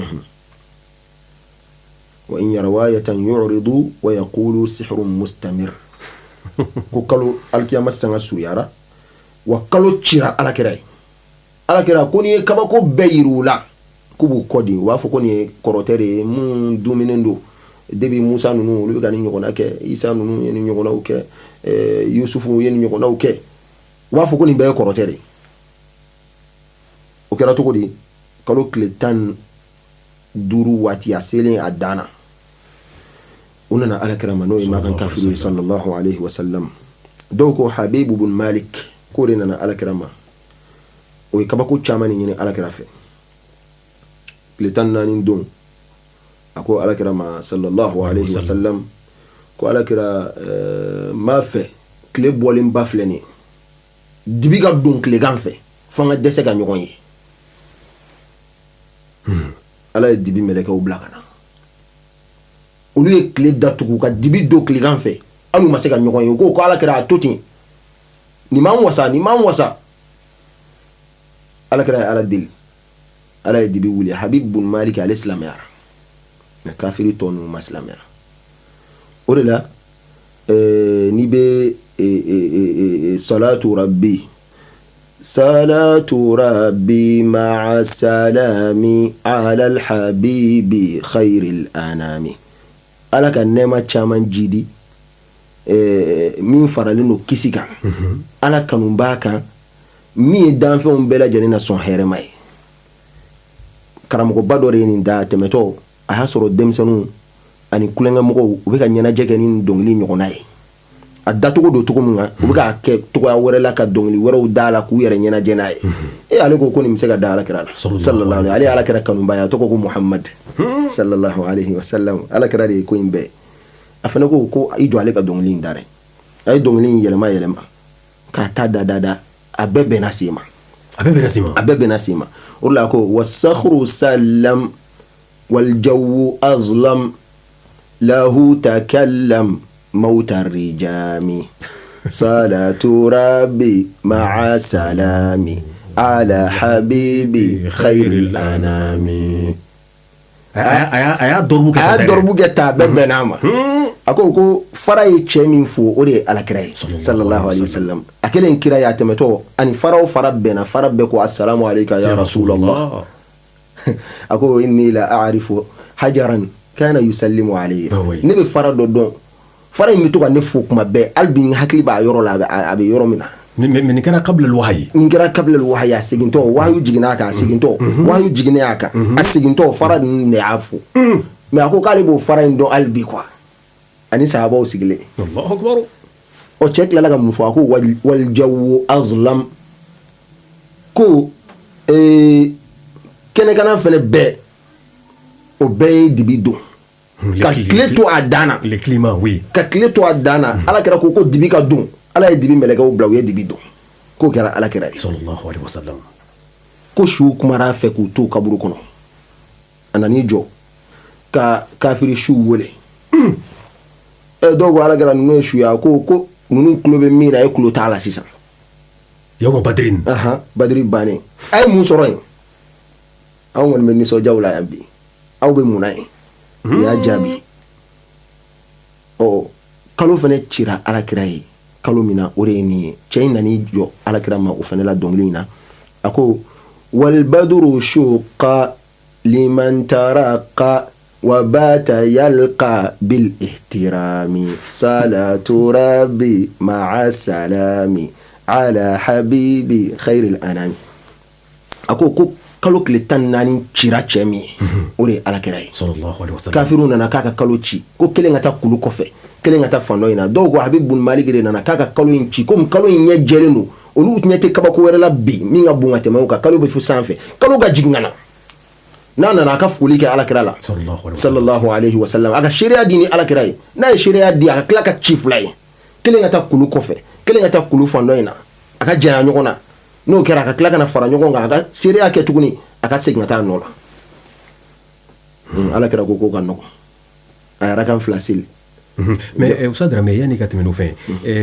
Wa in yaraw ayatan yu'ridu wa yaqulu sihrun mustamir. Ko kalo alikiyama sanga surunyara, wa kalo cira Ala kira ye. Ala kira ko n'i ye kabako bɛɛ yir'u la, k'u b'u kɔ di, u b'a fɔ ko nin ye kɔrɔtɛ de ye mun duminen don. Depuis Musa ninnu, olu bɛ ka nin ɲɔgɔnna kɛ, Isa ninnu ye nin ɲɔgɔnnaw kɛ, Yusufu ye nin ɲɔgɔnnaw kɛ. U b'a fɔ ko nin bɛɛ ye kɔrɔtɛ de ye. O kɛra cogo di? Kalo tile 15 waati a selen a dan na, u nana Ala kira ma, n'o ye Makan kafiri ye sallallahu alaihi wasallam. Dɔw ko Habibu bun Malik, k'o de nana Ala kira ma. O ye kabako caman de ɲini Ala kira fɛ. Tile 14 don, a ko Ala kira ma sallallahu alaihi wasallam, ko Ala kira, n b'a fɛ tile bɔlen ba filɛ nin ye, dibi ka don tilegan fɛ fo an ka dɛsɛ ka ɲɔgɔn ye. Ala ye dibi mɛlɛkɛw bila ka na, olu ye tile datugu ka dibi don tilegan fɛ, hali u ma se ka ɲɔgɔn ye. U ko ko Ala kira, a to ten, nin m'an wasa, nin m'an wasa. Ala kira ye Ala deli. Ala ye dibi wuli. Habib bun Malik, ale silamɛyara, mais kafiri tɔ ninnu ma silamɛya. O de la n'i bɛ salatu rabbi, salatu rabbi ma'a salami ala alhabibi khairil anami, Ala ka nɛɛma caman jidi min faralen don kisi kan, Ala kanubaa kan, min ye danfɛnw bɛɛ lajɛlen na sɔn hɛrɛma ye. Karamɔgɔba dɔ de ye nin da tɛmɛtɔ, a y'a sɔrɔ denmisɛnninw ani tulonkɛmɔgɔw, u bɛ ka ɲɛnajɛ kɛ ni dɔnkili ɲɔgɔnna ye. A dacogo don cogo min kan, u bɛ k'a kɛ cogoya wɛrɛ la, ka dɔnkili wɛrɛw da la k'u yɛrɛ ɲɛnajɛ n'a ye. E, ale ko ko nin bɛ se ka da Ala kira la sallallahu alaihi. Ale Ala kira kanuba ye, a tɔgɔ ko Muhammad sallallahu alaihi wasallam. Ala kira de ye ko in bɛɛ. A fana ko ko i jɔ, ale ka dɔnkili in da dɛ. A ye dɔnkili in yɛlɛma yɛlɛma k'a ta da da da, a bɛɛ bɛnna sen ma. A bɛɛ bɛnna sen ma. A bɛɛ bɛnna sen ma. O de la a ko wasakhuru salam waljawu azlam lahu takallam mawta rijami salatu rabbi ma'a salami ala habibi khairil anami. A y'a dɔrɔbu kɛ, a y'a dɔrɔbu kɛ ta, a bɛɛ bɛnna a ma. A ko ko fara ye cɛ min fo, o de ye Alakira ye sallallahu alaihi wasallam. A kelen kira y'a tɛmɛtɔ ani fara o fara bɛnna, fara bɛɛ ko assalamu alayka ya rasulallah. A ko inni la a'rifu hajaran kana yusallimu alayya. Ne bɛ fara dɔ dɔn, fara in bɛ to ka ne fo kuma bɛɛ, hali bi n hakili b'a yɔrɔ la, a bɛ yɔrɔ min na. Mais nin kɛra qabla al-wahyi. Nin kɛra qabla al-wahyi. A segintɔ, wahayu jiginna a kan, a segintɔ, wahayu jiginnen a kan, a segintɔ, fara ninnu de y'a fo. Mais a ko k'ale b'o fara in dɔn hali bi quoi, ani sahabaw sigilen. Allahu akbar. Ɔ, cɛ tilala ka mun fɔ? A ko wal jawu azlam, ko kɛnɛkana fɛnɛ bɛɛ, o bɛɛ ye dibi don ka tile to a dan na. Le climat, oui. Ka tile to a dan na. Ala kɛra ko dibi ka don, Ala ye dibi mɛlɛkɛw bila, u ye dibi don. K'o kɛra Ala kɛra ye sallallahu alaihi wasallam. Ko suw kumara a fɛ k'u to kaburu kɔnɔ. A nan'i jɔ ka kafiri suw wele. Ɛ, dɔw ko Ala kɛra, ninnu ye su ye. A ko ko ninnu tulo bɛ min na, e tulo t'a la sisan. Yawma badrin. Badiri bannen, a ye mun sɔrɔ yen? Anw kɔni bɛ nisɔndiyaw la yan bi, aw bɛ mun na yen? U y'a jaabi. Ɔ, kalo fana cira Alakira ye kalo min na, o de ye nin ye. Cɛ in nan'i jɔ Alakira ma o fana la dɔnkili in na. A ko walbaduru shuqa liman taraka wa bata yalqa bil ihtirami salatu rabbi ma'a salami ala habibi khairil anami. A ko ko kalo tile 14 cira cɛ min ye, o de ye Alakira ye. Kafiriw nana k'a ka kalo ci, ko kelen ka taa kulu kɔfɛ, kelen ka taa fan dɔ in na. Dɔw ko Habib bun Malik de nana k'a ka kalo in ci, komi kalo in ɲɛ jɛlen don, olu ɲɛ tɛ kabako wɛrɛ la bi min ka bon ka tɛmɛ o kan. Kalo bɛ fo sanfɛ, kalo ka jigin ka na. N'a nana, a ka foli kɛ Alakira la sallallahu alaihi wasallam, a ka seereya di ni Alakira ye. N'a ye seereya di, a ka tila ka ci fila ye, kelen ka taa kulu kɔfɛ, kelen ka taa kulu fan dɔ in na, a ka janya ɲɔgɔn na. N'o kɛra, a ka tila ka na fara ɲɔgɔn kan, a ka seereya kɛ tuguni, a ka segin ka taa nɔ la. Ala kira ko ka nɔgɔn, a yɛrɛ kan fila seli. Mais Usa Dramé, yanni ka tɛmɛ n'o fɛn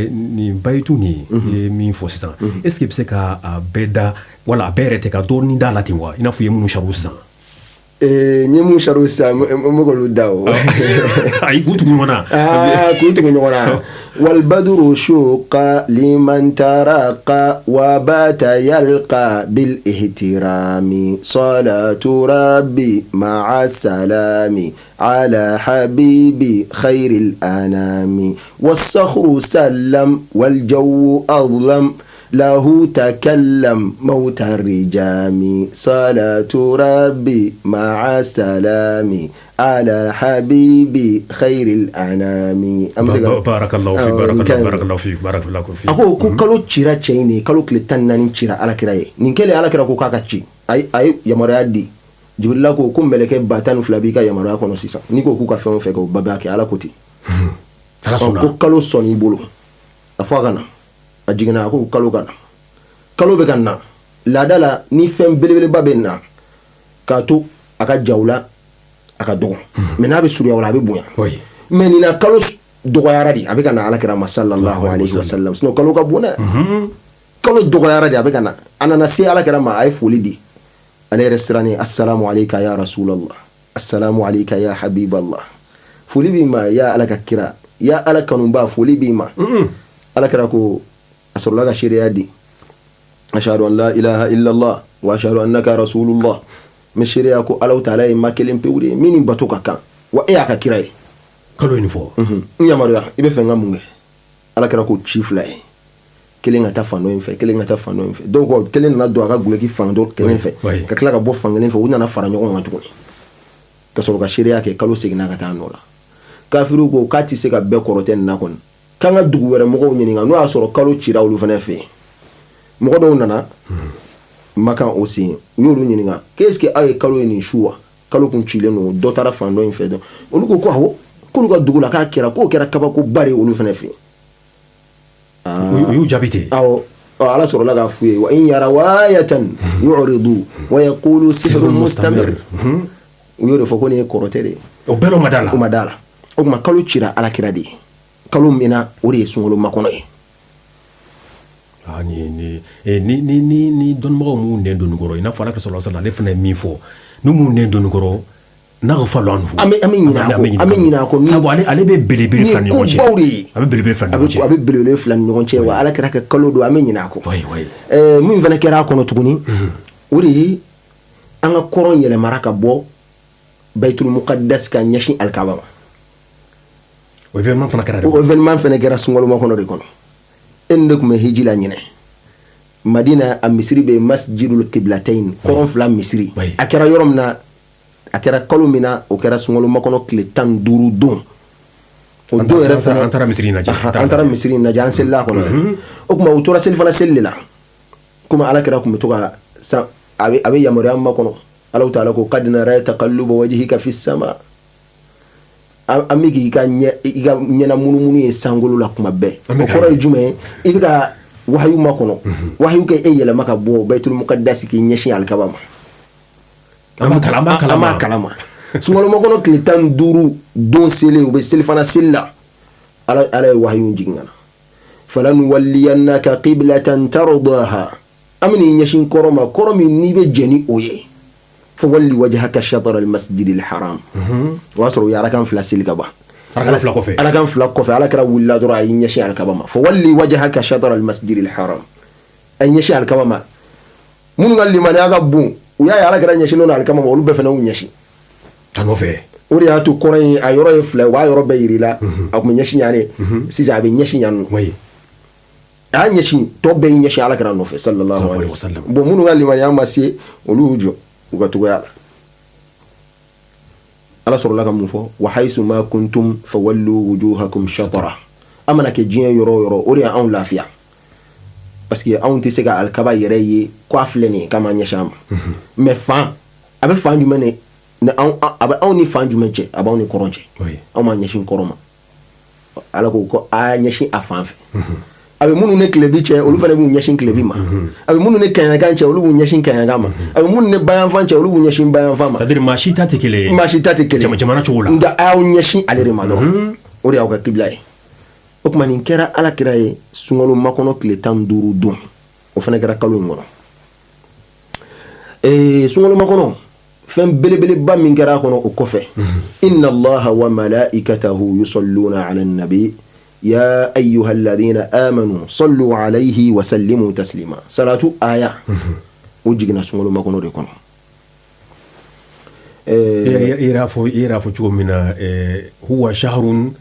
nin bayitu nin ye min fɔ sisan, est ce que i bɛ se ka a bɛɛ da wala a bɛɛ yɛrɛ tɛ, ka dɔɔnin da la ten wa, i n'a fɔ i ye minnu sariw sisan? N ye mun sariw sisan, n bɛ k'olu da o. Ayi, k'u tugu ɲɔgɔn na. K'u tugu ɲɔgɔn na. Walbaduru shuqa liman taraka wa bata yalqa bil ihtirami salatu rabbi ma'a salami ala habibi khairil anami wasakhru salam wal jawu azlam lahu takallam mawta rijami salatu rabbi ma'a salami ala habibi khairil anami. Barakallahu fi, barakallahu fi, barakallahu fi. A ko ko kalo cira cɛ in de, kalo tile 14 cira Alakira ye. Nin kɛlen, Alakira ko k'a ka ci, a ye yamaruya di. Jibirila ko ko mɛlɛkɛ 12,000 b'i ka yamaruya kɔnɔ sisan, n'i ko k'u ka fɛn o fɛn kɛ, o bɛɛ b'a kɛ. Ala ko ten ko kalo sɔnn'i bolo. A fɔ a ka na. A jiginna, a ko kalo ka na. Kalo bɛ ka na. Laada la, ni fɛn belebeleba bɛ na, k'a to a ka jaw la, a ka dɔgɔ, mais n'a bɛ surunya o la, a bɛ bonya. Mais nin na, kalo dɔgɔyara de, a bɛ ka na Alakira ma sallallahu alaihi wasallam. Sinon kalo ka bon dɛ. Kalo dɔgɔyara de, a bɛ ka na. A nana se Alakira ma, a ye foli di. Ale yɛrɛ sirannen, assalamu alayka ya rasulallah, assalamu alayka ya habiballah, foli b'i ma ya Ala ka kira, ya Ala kanuba, foli b'i ma. Ala kira ko, a sɔrɔla ka seereya di, ashhadu an la ilaha illallah wa ashhadu annaka rasulullah, n bɛ seereya ko Alahu taala ye ma kelen pewu de ye min ni bato ka kan, wa e y'a ka kira ye. Kalo ye nin fɔ. N yamaruya, i bɛ fɛ n ka mun kɛ? Ala kira ko ci fila ye, kelen ka taa fan dɔ in fɛ, kelen ka taa fan dɔ in fɛ. Dɔw ko kelen nana don a ka guloki fan dɔ kelen fɛ, ka tila ka bɔ fan kelen fɛ, u nana fara ɲɔgɔn kan tuguni ka sɔrɔ ka seereya kɛ. Kalo seginna ka taa nɔ la. Kafiriw ko k'a tɛ se ka bɛɛ kɔrɔtɛ nin na kɔni, k'an ka dugu wɛrɛ mɔgɔw ɲininka n'o y'a sɔrɔ kalo cira olu fana fɛ yen. Mɔgɔ dɔw nana Makan o sen, u y'olu ɲininka qu'est-ce que aw ye kalo ye nin su wa? Kalo kun cilen don, dɔ taara fan dɔ in fɛ dɔn. Olu ko ko awɔ, k'olu ka dugu la k'a kɛra, k'o kɛra kabakoba de ye olu fana fɛ yen. U y'u jaabi ten. Awɔ, Ala sɔrɔla k'a f'u ye, wa in yaraw ayatan yu'ridu wa yaqulu sihrun mustamir. U y'o de fɔ ko nin ye kɔrɔtɛ de ye. O bɛɛ la u ma da la. U ma da la. O tuma kalo cira Ala kira de ye kalo min na, o de ye sunkalo makɔnɔ ye. Ah, ni ni ni ni ni ni dɔnnibagaw m'u nɛn don nin kɔrɔ, i n'a fɔ Ala ka sɔrɔ ale fana ye min fɔ, n'u m'u nɛn don nin kɔrɔ, n'a ka fa anhu, an bɛ ɲinɛ a kɔ, an bɛ ɲinɛ a kɔ. Sabu ale bɛ belebele fila ni ɲɔgɔn cɛ. Kobaw de ye. A bɛ belebele fila ni ɲɔgɔn cɛ. A bɛ belebele fila ni ɲɔgɔn cɛ, wa Ala kira ka kalo don, an bɛ ɲinɛ a kɔ. Min fana kɛra a kɔnɔ tuguni, o de ye an ka kɔrɔn yɛlɛmara ka bɔ Baitul Muqaddas ka ɲɛsin Alikaba ma. O événement fana kɛra de. O événement fana kɛra sunkalo makɔnɔ de kɔnɔ. E ni ne tun bɛ hiji la ɲinɛ, Madina a misiri bɛ Masjidul Qiblatain, kɔrɔn fila misiri. A kɛra yɔrɔ min na, a kɛra kalo min na, o kɛra sunkalo makɔnɔ tile 15 don. O don yɛrɛ fana an taara misiri in lajɛ. An taara misiri in lajɛ, an selila a kɔnɔ yɛrɛ. O tuma u tora selifana seli de la, komi Ala kira tun bɛ to ka a bɛ yamaruya makɔnɔ. Alahu taala ko qad nara taqalluba wajhika fi sama, an bɛ k'i ka ɲɛ, i ka ɲɛna munumunu ye sankolo la kuma bɛɛ. O kɔrɔ ye jumɛn ye? I bɛ ka wahayu makɔnɔ, wahayu kɛ e yɛlɛma ka bɔ Baitul Muqaddas k'i ɲɛsin Alikaba ma. An b'a kalama. Sunkalo makɔnɔ tile 15 don selen, u bɛ selifana seli la, Ala ye wahayu jigin ka na, falanuwalliyannaka qiblatan tardaha, an bɛn'i ɲɛsin kɔrɔn ma, kɔrɔn min n'i bɛ jɛn ni o ye, fawalli wajhaka shatara almasjidil haram. O y'a sɔrɔ u ye arakan fila seli ka ban. Arakan fila kɔfɛ. Arakan fila kɔfɛ, Ala kira wulila dɔrɔn, a y'i ɲɛsin alikaba ma, fawalli wajhaka shatara almasjidil haram, a y'i ɲɛsin alikaba ma. Minnu ka limaniya ka bon, u y'a ye Ala kira ɲɛsinnen don alikaba ma, olu bɛɛ fana y'u ɲɛsin a nɔfɛ. O de y'a to kɔrɔn in a yɔrɔ ye fila ye, u b'a yɔrɔ bɛɛ yir'i la. A tun bɛ ɲɛsin yan de, sisan a bɛ ɲɛsin yan nɔ. A y'a ɲɛsin, tɔ bɛɛ y'i ɲɛsin Ala kira nɔfɛ sallallahu alaihi wasallam. Bon, minnu ka limaniya ma se, olu y'u jɔ u ka cogoya la. Ala sɔrɔla ka mun fɔ? Wa haythu ma kuntum fawallu wujuhakum shatara. A mana kɛ diɲɛ yɔrɔ o yɔrɔ, o de y'anw lafiya, parce que anw tɛ se ka alikaba yɛrɛ ye ko a filɛ nin ye k'an b'an ɲɛsin a ma. Mais fan a bɛ fan jumɛn de ni a bɛ anw ni fan jumɛn cɛ? A b'anw ni kɔrɔn cɛ. Anw b'an ɲɛsin kɔrɔn ma. Ala ko ko a y'a ɲɛsin a fan fɛ. A bɛ minnu ni tilebi cɛ, olu fana b'u ɲɛsin tilebi ma. A bɛ minnu ni kɛɲɛkan cɛ, olu b'u ɲɛsin kɛɲɛkan ma. A bɛ minnu ni bayanfan cɛ, olu b'u ɲɛsin bayanfan ma. C'est à dire maa si ta tɛ kelen ye. Maa si ta tɛ kelen ye jamana cogo la. Nka a y'aw ɲɛsin ale de ma dɔrɔn, o de y'aw ka kibila ye. O tuma nin kɛra Ala kira ye sunkalo makɔnɔ tile 15 don, o fana kɛra kalo in kɔnɔ. Sunkalo makɔnɔ fɛn belebeleba min kɛra a kɔnɔ o kɔfɛ, inna allaha wa malaikatahu yusalluna ala nabi ya ayyuha alladhina amanu sallu alayhi wa sallimu taslima. Salatu aya o jiginna sunkalo makɔnɔ de kɔnɔ. I yɛrɛ fɔ cogo min na, huwa shahrun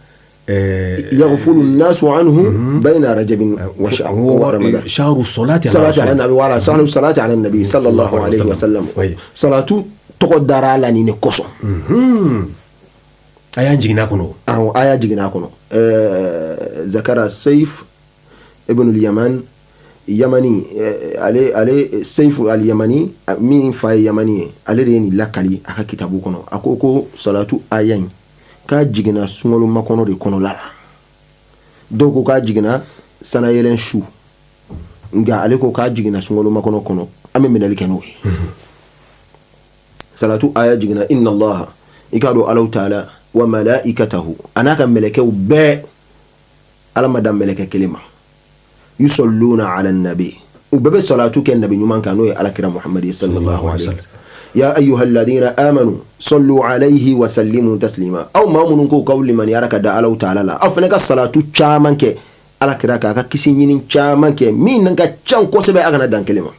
yaghfulu an-nasu anhu bayna rajabin wa ramadan shahru salati salati ala nabi, wala shahru salati ala nabi sallallahu alayhi wa sallam. Salatu tɔgɔ dara a la nin de kosɔn. A y'a jiginna kɔnɔ. Awɔ, a y'a jiginna kɔnɔ. Zakara Saif ibn al-Yaman, Yamani, ale Saif al-Yamani min fa ye Yamani ye, ale de ye nin lakali a ka kitabu kɔnɔ. A ko ko salatu aya in k'a jiginna sunkalo makɔnɔ de kɔnɔla la. Dɔw ko k'a jiginna sanayɛlɛn su, nka ale ko k'a jiginna sunkalo makɔnɔ kɔnɔ. An bɛ minɛli kɛ n'o ye. Salatu aya jiginna, inna allaha, i k'a dɔn Alahu taala, wa malaikatahu, a n'a ka mɛlɛkɛw bɛɛ, Ala ma dan mɛlɛkɛ kelen ma, yusalluna ala nabi. U bɛɛ bɛ salatu kɛ nabi ɲuman kan, n'o ye alakira Muhamadu sallallahu alaihi wasallam. Ya ayyuhalladhina amanu sallu alayhi wa sallimu taslima. Aw maa minnu ko k'aw limaniyara ka da Alahu taala la, aw fana ka salatu caman kɛ alakira kan, a ka kisi ɲini caman kɛ min ka ca kosɛbɛ, a kana dan kelen ma.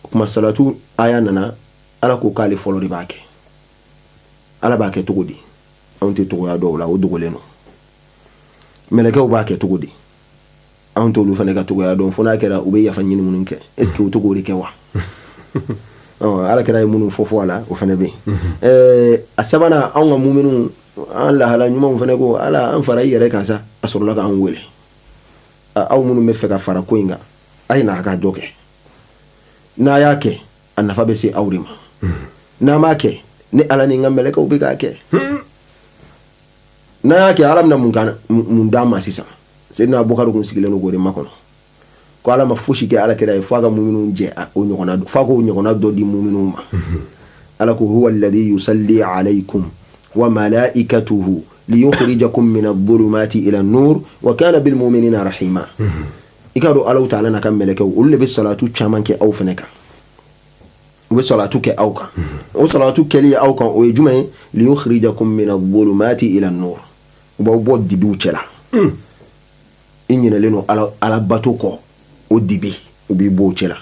O tuma salatu aya nana, Ala ko k'ale fɔlɔ de b'a kɛ. Ala b'a kɛ cogo di? Anw tɛ cogoya dɔn o la, o dogolen don. Mɛlɛkɛw b'a kɛ cogo di? Anw t'olu fana ka cogoya dɔn, fo n'a kɛra u bɛ yafa ɲini minnu kɛ. Est ce que u to k'o de kɛ wa? Ala kira ye minnu fɔ fɔ a la, o fana bɛ yen. A sabanan, anw ka muminu, an lahala ɲumanw fana ko Ala an fara i yɛrɛ kan sa. A sɔrɔla k'an wele, aw minnu bɛ fɛ ka fara ko in kan, a ye n'a ka dɔ kɛ. N'a y'a kɛ, a nafa bɛ se aw de ma. N'a m'a kɛ, ne Ala ni n ka mɛlɛkɛw bɛ k'a kɛ. N'a y'a kɛ, Ala bɛna mun d'an ma sisan? Seydina Abubakar kun sigilen don k'o de makɔnɔ, ko Ala ma fosi kɛ ala kira ye f'a ka muminu jɛ o ɲɔgɔnna, f'a k'o ɲɔgɔnna dɔ di muminu ma. Ala ko huwa alladhi yusalli alaykum wa malaikatuhu liyukhrijakum min adh-dhulumati ila an-nur wa kana bil mu'minina rahima. I k'a dɔn Alahu taala n'a ka mɛlɛkɛw, olu de bɛ salatu caman kɛ aw fana kan. U bɛ salatu kɛ aw kan. O salatu kɛli aw kan, o ye jumɛn ye? Liyukhrijakum min adh-dhulumati ila an-nur. U b'aw bɔ dibiw cɛla. I ɲinɛlen don Ala bato kɔ, o dibi, u b'i bɔ o cɛla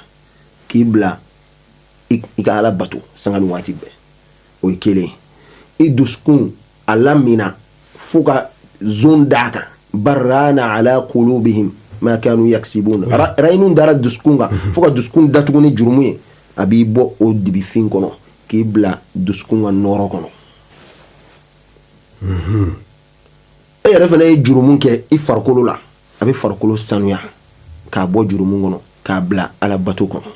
k'i bila i ka Ala bato sanga ni waati bɛɛ. O ye kelen. I dusukun a lamina fo ka zon d'a kan, barrana ala qulubihim ma kanu yaksibun. Rayinu dara dusukun kan fo ka dusukun datugu ni jurumu ye. A b'i bɔ o dibifin kɔnɔ k'i bila dusukun ka nɔɔrɔ kɔnɔ. E yɛrɛ fana ye jurumu kɛ i farikolo la, a bɛ farikolo sanuya k'a bɔ jurumu kɔnɔ k'a bila Ala bato kɔnɔ.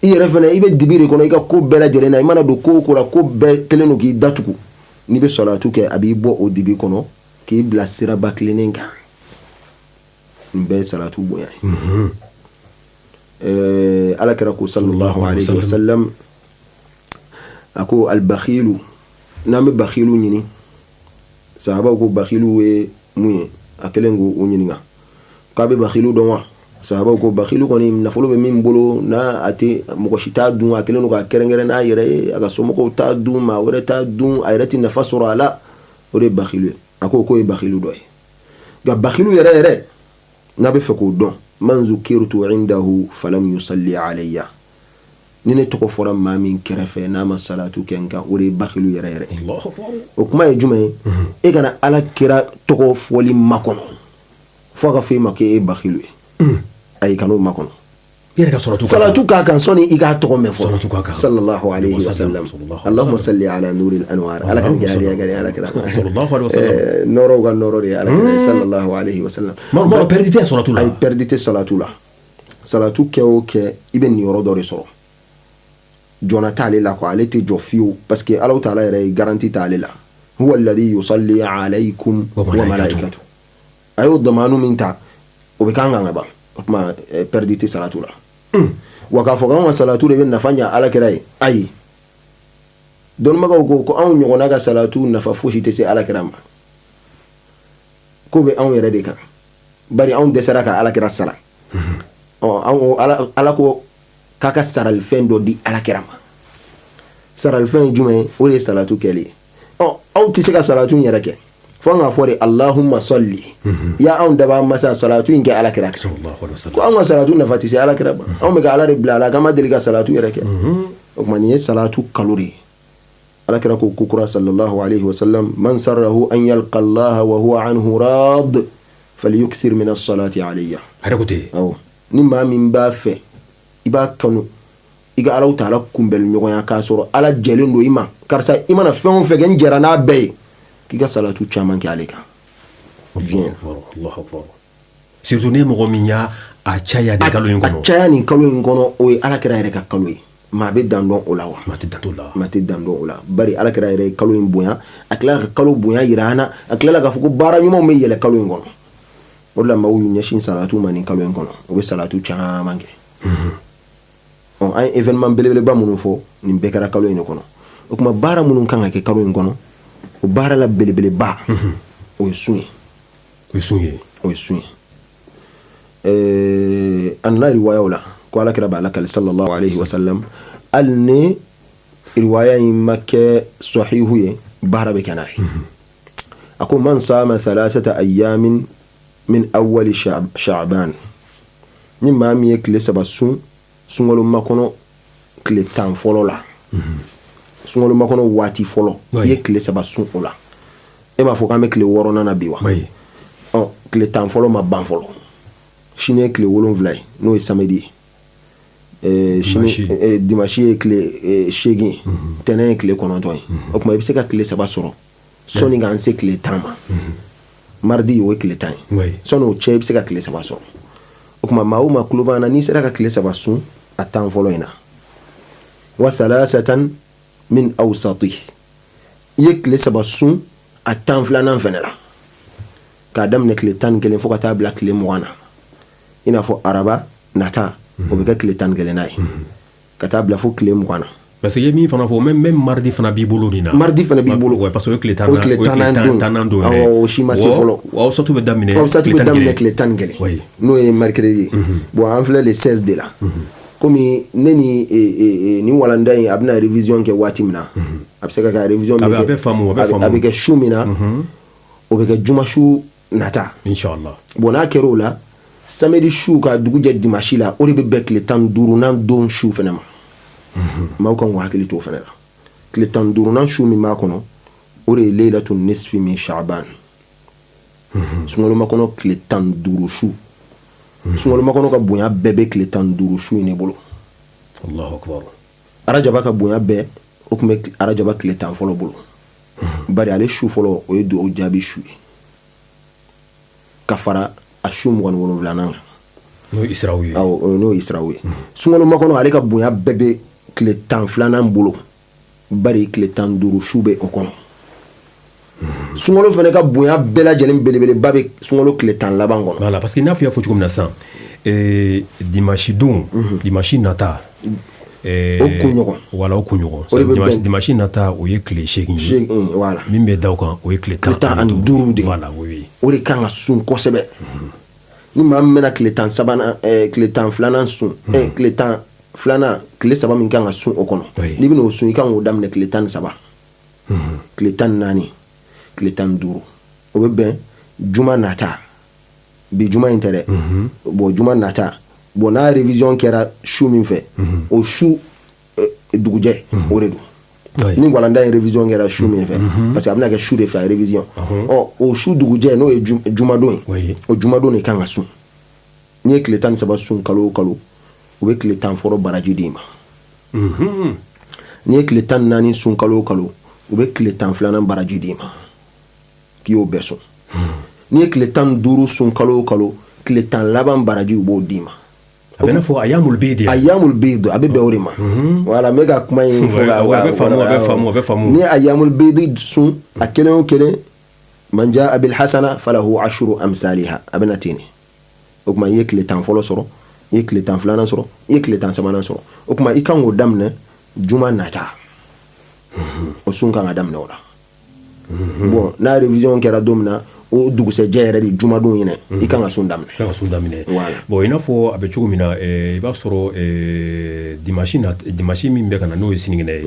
I yɛrɛ fana, i bɛ dibi de kɔnɔ i ka ko bɛɛ lajɛlen na. I mana don ko o ko la, ko bɛɛ kɛlen don k'i datugu. N'i bɛ salatu kɛ, a b'i bɔ o dibi kɔnɔ k'i bila siraba tilennen kan. Nin bɛɛ ye salatu bonya ye. Ala kira ko sallallahu alayhi wa sallam, a ko albakhilu, n'an bɛ bakhilu ɲini, sahabaw ko bakhilu ye mun ye? A kɛlen k'u ɲininka k'a bɛ bakhilu dɔn wa? Sahabaw ko bakhilu kɔni, nafolo bɛ min bolo n'a a tɛ mɔgɔ si t'a dun, a kɛlen don k'a kɛrɛnkɛrɛn n'a yɛrɛ ye, a ka somɔgɔw t'a dun, maa wɛrɛ t'a dun, a yɛrɛ tɛ nafa sɔrɔ a la, o de ye bakhilu ye. A ko k'o ye bakhilu dɔ ye. Nka bakhilu yɛrɛ yɛrɛ, n'a bɛ fɛ k'o dɔn, man zukirtu indahu falam yusalli alayya, ni ne tɔgɔ fɔra maa min kɛrɛfɛ n'a ma salatu kɛ n kan, o de ye bakhilu yɛrɛ yɛrɛ. O kuma ye jumɛn ye? E kana Ala kira tɔgɔ fɔli makɔnɔ fo a ka fɔ e ma k'e ye bakhilu ye. Ayi, kan'o makɔnɔ. I yɛrɛ ka salatu salatu k'a kan sɔnni i k'a tɔgɔ mɛn fɔlɔ. Salatu k'a kan. Sallallahu alayhi wa sallam. Allahumma salli ala nuril anwar. Ala ka jariya gari ala kira. Sallallahu alayhi wa sallam. Nɔɔrɔw ka nɔɔrɔ de ye ala kira ye sallallahu alayhi wa sallam. Maro, perdi tɛ salatu la. Ayi, perdi tɛ salatu la. Salatu kɛ o kɛ, i bɛ niyɔrɔ dɔ de sɔrɔ. Jɔnna t'ale la quoi, ale tɛ jɔ fiyewu, parce que Alahu taala yɛrɛ ye garantie t'ale la. Huwa alladhi yusalli alaykum wa malaikatu. A y'o damanu min ta, o bɛ k'an kan ka ban. O tuma perdi tɛ salatu la. Wa k'a fɔ k'anw ka salatu de bɛ nafa ɲɛ ala kira ye, ayi. Dɔnnibagaw ko ko anw ɲɔgɔnna ka salatu nafa fosi tɛ se ala kira ma, ko bɛ anw yɛrɛ de kan, bari anw dɛsɛra ka ala kira sara. Ɔ, anw ko ala ko k'a ka saralifɛn dɔ di ala kira ma. Saralifɛn ye jumɛn ye? O de ye salatu kɛli ye. Ɔ, aw tɛ se ka salatu in yɛrɛ kɛ, fo an k'a fɔ de Allahumma salli, ya anw dabaa masa, salatu in kɛ ala kira kan. Ko anw ka salatu nafa tɛ se ala kira ma, anw bɛ ka Ala de bila a la k'an ma deli ka salatu yɛrɛ kɛ. O tuma nin ye salatu kalo de ye. Ala kira ko kokura sallallahu alayhi wa sallam, man sarrahu an yalqa Allah wa huwa anhu rad falyukthir min as-salati alayya. A yɛrɛ ko ten. Awɔ, ni maa min b'a fɛ, i b'a kanu i ka Alahu taala kunbɛli ɲɔgɔnya k'a sɔrɔ Ala jɛlen don i ma, karisa i mana fɛn o fɛn kɛ, n jɛra n'a bɛɛ ye, k'i ka salatu caman kɛ ale kan. Surtout ni mɔgɔ min y'a a caya nin kalo in kɔnɔ. A caya nin kalo in kɔnɔ, o ye ala kira yɛrɛ ka kalo ye. Maa bɛ dan dɔn o la wa? Maa tɛ dan o la. Maa tɛ dan dɔn o la, bari ala kira yɛrɛ ye kalo in bonya, a tilala ka kalo bonya yira an na, a tilala k'a fɔ ko baara ɲumanw bɛ yɛlɛ kalo in kɔnɔ. O de la maaw y'u ɲɛsin salatu ma nin kalo in kɔnɔ, u bɛ salatu caman kɛ. Ɔ, an ye événement belebeleba minnu fɔ, nin bɛɛ kɛra kalo in de kɔnɔ. O tuma baara minnu kan ka kɛ kalo in kɔnɔ, o baara la belebeleba, o ye sun ye. O ye sun ye. O ye sun ye. A nana riwayaw la ko ala kira b'a lakali sallallahu alaihi wasallam, hali ni riwaya in ma kɛ sahihu ye, baara bɛ kɛ n'a ye. A ko man sama thalathata ayamin min awwali sha'ban, ni maa min ye tile 3 sun sunkalo makɔnɔ tile 10 fɔlɔ la, sunkalo makɔnɔ waati fɔlɔ, i ye tile 3 sun o la. E b'a fɔ k'an bɛ tile 6nan na bi wa? Ɔ, tile 10 fɔlɔ ma ban fɔlɔ. Sini ye tile 7 ye, n'o ye samedi ye. Sini dimanche ye tile 8 ye, tɛnɛn ye tile 9 ye. O tuma i bɛ se ka tile 3 sɔrɔ sɔnni k'an se tile 10 ma. Mardi, o ye tile 10 ye. Sɔnni o cɛ, i bɛ se ka tile 3 sɔrɔ. O tuma maa o maa tulo b'an na, n'i sera ka tile 3 sun a 10 fɔlɔ in na, wa salasatan min awsati, i ye tile 3 sun a 12nan fɛnɛ la, k'a daminɛ tile 11 fo ka taa bila tile 20 na, i n'a fɔ araba nata, o bɛ kɛ tile 11nan ye, ka taa bila fo tile 20 na. Parce que i ye min fana fɔ, même mardi fana b'i bolo nin na. Mardi fana b'i bolo. Ouais, parce que o ye tile 10 o tile 10nan don. Don. Awɔ, o si ma se fɔlɔ. Awsatu bɛ daminɛ. Awsatu bɛ daminɛ tile 11, n'o ye mercredi ye. Bon, an filɛ le 16 de la. Komi ne ni nin walanda in, a bɛna révision kɛ waati min na, a bɛ se ka kɛ révision bɛ kɛ, a bɛ faamu, a bɛ faamu. A bɛ kɛ su min na, o bɛ kɛ juma su nata. Inchallah. Bon, n'a kɛra o la, samedi su ka dugu jɛ dimanche la, o de bɛ bɛn tile 15nan don su fɛnɛ ma. Maaw kan k'u hakili to o fɛnɛ la. Tile 15nan su min b'a kɔnɔ, o de ye leilatu nisfi min sha'ban, sunkalo makɔnɔ tile 15 su. Sunkalo makɔnɔ ka bonya bɛɛ bɛ tile 15 su in de bolo. Allahu akbar. Arajaba ka bonya bɛɛ, o tun bɛ arajaba tile 10 fɔlɔ bolo, bari ale su fɔlɔ, o ye dugawu jaabi su ye, ka fara a su 27nan kan. N'o ye Israw ye. Awɔ, n'o ye Israw ye. Sunkalo makɔnɔ, ale ka bonya bɛɛ bɛ tile 12nan bolo, bari tile 15 su bɛ o kɔnɔ. Sunkalo fana ka bonya bɛɛ lajɛlen belebeleba bɛ sunkalo tile 10 laban kɔnɔ. Voilà, parce que n'a fɔ i y'a fɔ cogo min na sisan, dimanche don, dimanche nata, o kunɲɔgɔn. Voilà, o kunɲɔgɔn. O de bɛ bɛn. Dimanche nata, o ye tile 8 ye. 8, voilà. Min bɛ da o kan, o ye tile 15 de. Voilà, oui. O de kan ka sun kosɛbɛ. Ni maa min bɛna tile 13nan, tile 12nan sun, tile 12nan, tile 3 min kan ka sun o kɔnɔ, n'i bɛna o sun, i kan k'o daminɛ tile 13, tile 14, tile 15. O bɛ bɛn juma nata, bi juma in tɛ dɛ. Bon, juma nata, bon, n'a révision kɛra su min fɛ, o su dugujɛ, o de don. Ni walanda in révision kɛra su min fɛ, parce que a bɛna kɛ su de fɛ a révision, ɔ, o su dugujɛ, n'o ye jumadon ye, o jumadon de kan ka sun. N'i ye tile 13 sun kalo o kalo, o bɛ tile 10 fɔlɔ baraji d'i ma. N'i ye tile 14 sun kalo o kalo, o bɛ tile 12nan baraji d'i ma, k'i y'o bɛɛ sun. N'i ye tile 15 sun kalo o kalo, tile 10 laban baraji, u b'o d'i ma. A bɛ n'a fɔ ayamul bid. Ayamul bid, a bɛ bɛn o de ma. Voilà, n bɛ ka kuma in fɔ ka A bɛ faamu, a bɛ faamu, a bɛ faamu. N'i ye ayamul bid sun, a kelen o kelen, man jaa bil hasana falahu ashru amsaliha, a bɛ na ten de. O tuma i ye tile 10 fɔlɔ sɔrɔ, i ye tile 12nan sɔrɔ, i ye tile 13nan sɔrɔ. O tuma i kan k'o daminɛ juma nata, o sun kan ka daminɛ o la. Bon, n'a révision kɛra don min na, o dugusɛjɛ yɛrɛ de, jumadon ɲinɛ, i kan ka sun daminɛ. I kan ka sun daminɛ. Voilà. Bon, i n'a fɔ a bɛ cogo min na, i b'a sɔrɔ dimanche na, dimanche min bɛ ka na, n'o ye sinikɛnɛ ye,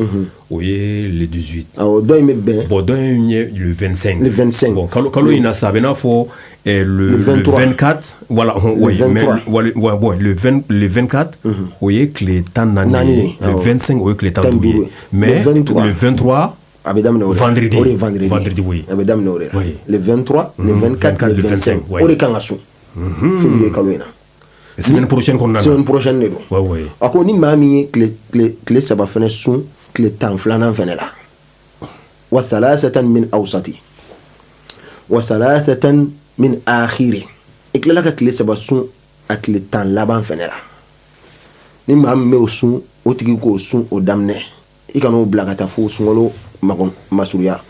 o ye le 18. Awɔ, dɔ in bɛ bɛn. Bon, dɔ in ye le 25. Le 25. Bon, kalo kalo in na sa, a bɛ n'a fɔ le Le 23. 24, voilà, Le oui, mais 23. ouais, ouais, ouais, le 20, le 24, o ye tile 14 Naani ye. ye, Le awɔ. 25, o ye tile 15 ye. 15. Mais Le 23. le 23, a bɛ daminɛ o de la. Vendredi. O de ye vendredi. Vendredi, oui. A bɛ daminɛ o de la. Oui. Le 23, le 24, le 25. 25, oui. O de kan ka sun février kalo in na. Semaine prochaine kɔnɔna na. Semaine prochaine de don. Ouais, ouais. A ko ni maa min ye tile 3 fɛnɛ sun tile 12nan fɛnɛ la, wa salasatan min awsati wa salasatan min akhiri, i tilala ka tile 3 sun a tile 10 laban fɛnɛ la, ni maa min bɛ o sun, o tigi k'o sun o daminɛ, i kana o bila ka taa fo sunkalo masurunya,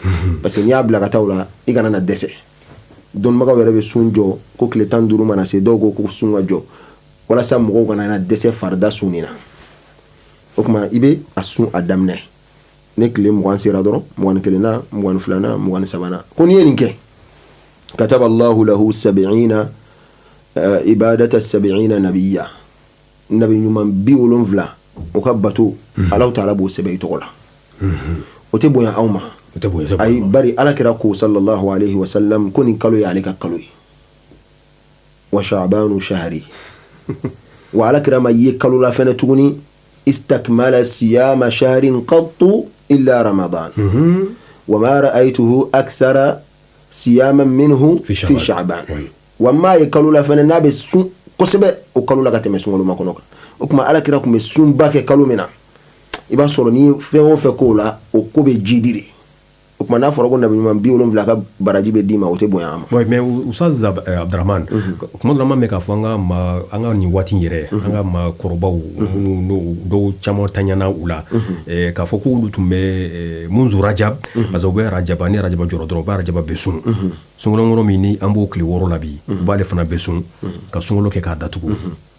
parce que n'i y'a bila ka taa o la, i kana na dɛsɛ. Dɔnnibagaw yɛrɛ bɛ sun jɔ ko tile 15 mana se, dɔw ko ko sun ka jɔ walasa mɔgɔw kana na dɛsɛ farida sunni na. O tuma i bɛ a sun a daminɛ ni tile 20 sera dɔrɔn, 21nan, 22nan, 23nan. Ko n'i ye nin kɛ, kataba Allahu lahu sab'ina. Ibadata sabiina nabiya, nabi ɲuman 70 o ka bato, Alahu taala b'o sɛbɛn i tɔgɔ la. O tɛ bonya anw ma? Ayi, bari Ala kira ko sallallahu alaihi wasallam ko nin kalo ye ale ka kalo ye, wa shaabanu shahri. Wa Ala kira ma ye kalo la fɛnɛ tuguni istakmala siyama shahrin qattu illa ramadan wa ma ra'aytuhu akthara siyaman minhu fi sha'ban. Wa m'a ye kalo la fɛnɛ n'a bɛ sun kosɛbɛ o kalo la ka tɛmɛ sunkalo makɔnɔ kan. O tuma Ala kira tun bɛ sunba kɛ kalo min na, i b'a sɔrɔ ni fɛn o fɛn k'o la, o ko bɛ jidi de. O tuma n'a fɔra ko nabi ɲuman 70 ka baraji bɛ d'i ma, o tɛ bonya an ma? Oui, mais Oustaz Abdramane, kuma dɔ la an b'a mɛn k'a fɔ an ka nin waati in yɛrɛ, an ka maakɔrɔbaw minnu n'o dɔw caman taɲana u la, k'a fɔ k'olu tun bɛ munzu rajab, parce que u bɛ rajaba, ni rajaba jɔra dɔrɔn, u bɛ rajaba bɛɛ sun. Sunkalo min ni an b'o tile 6 la bi, u b'ale fana bɛɛ sun ka sunkalo kɛ k'a datugu.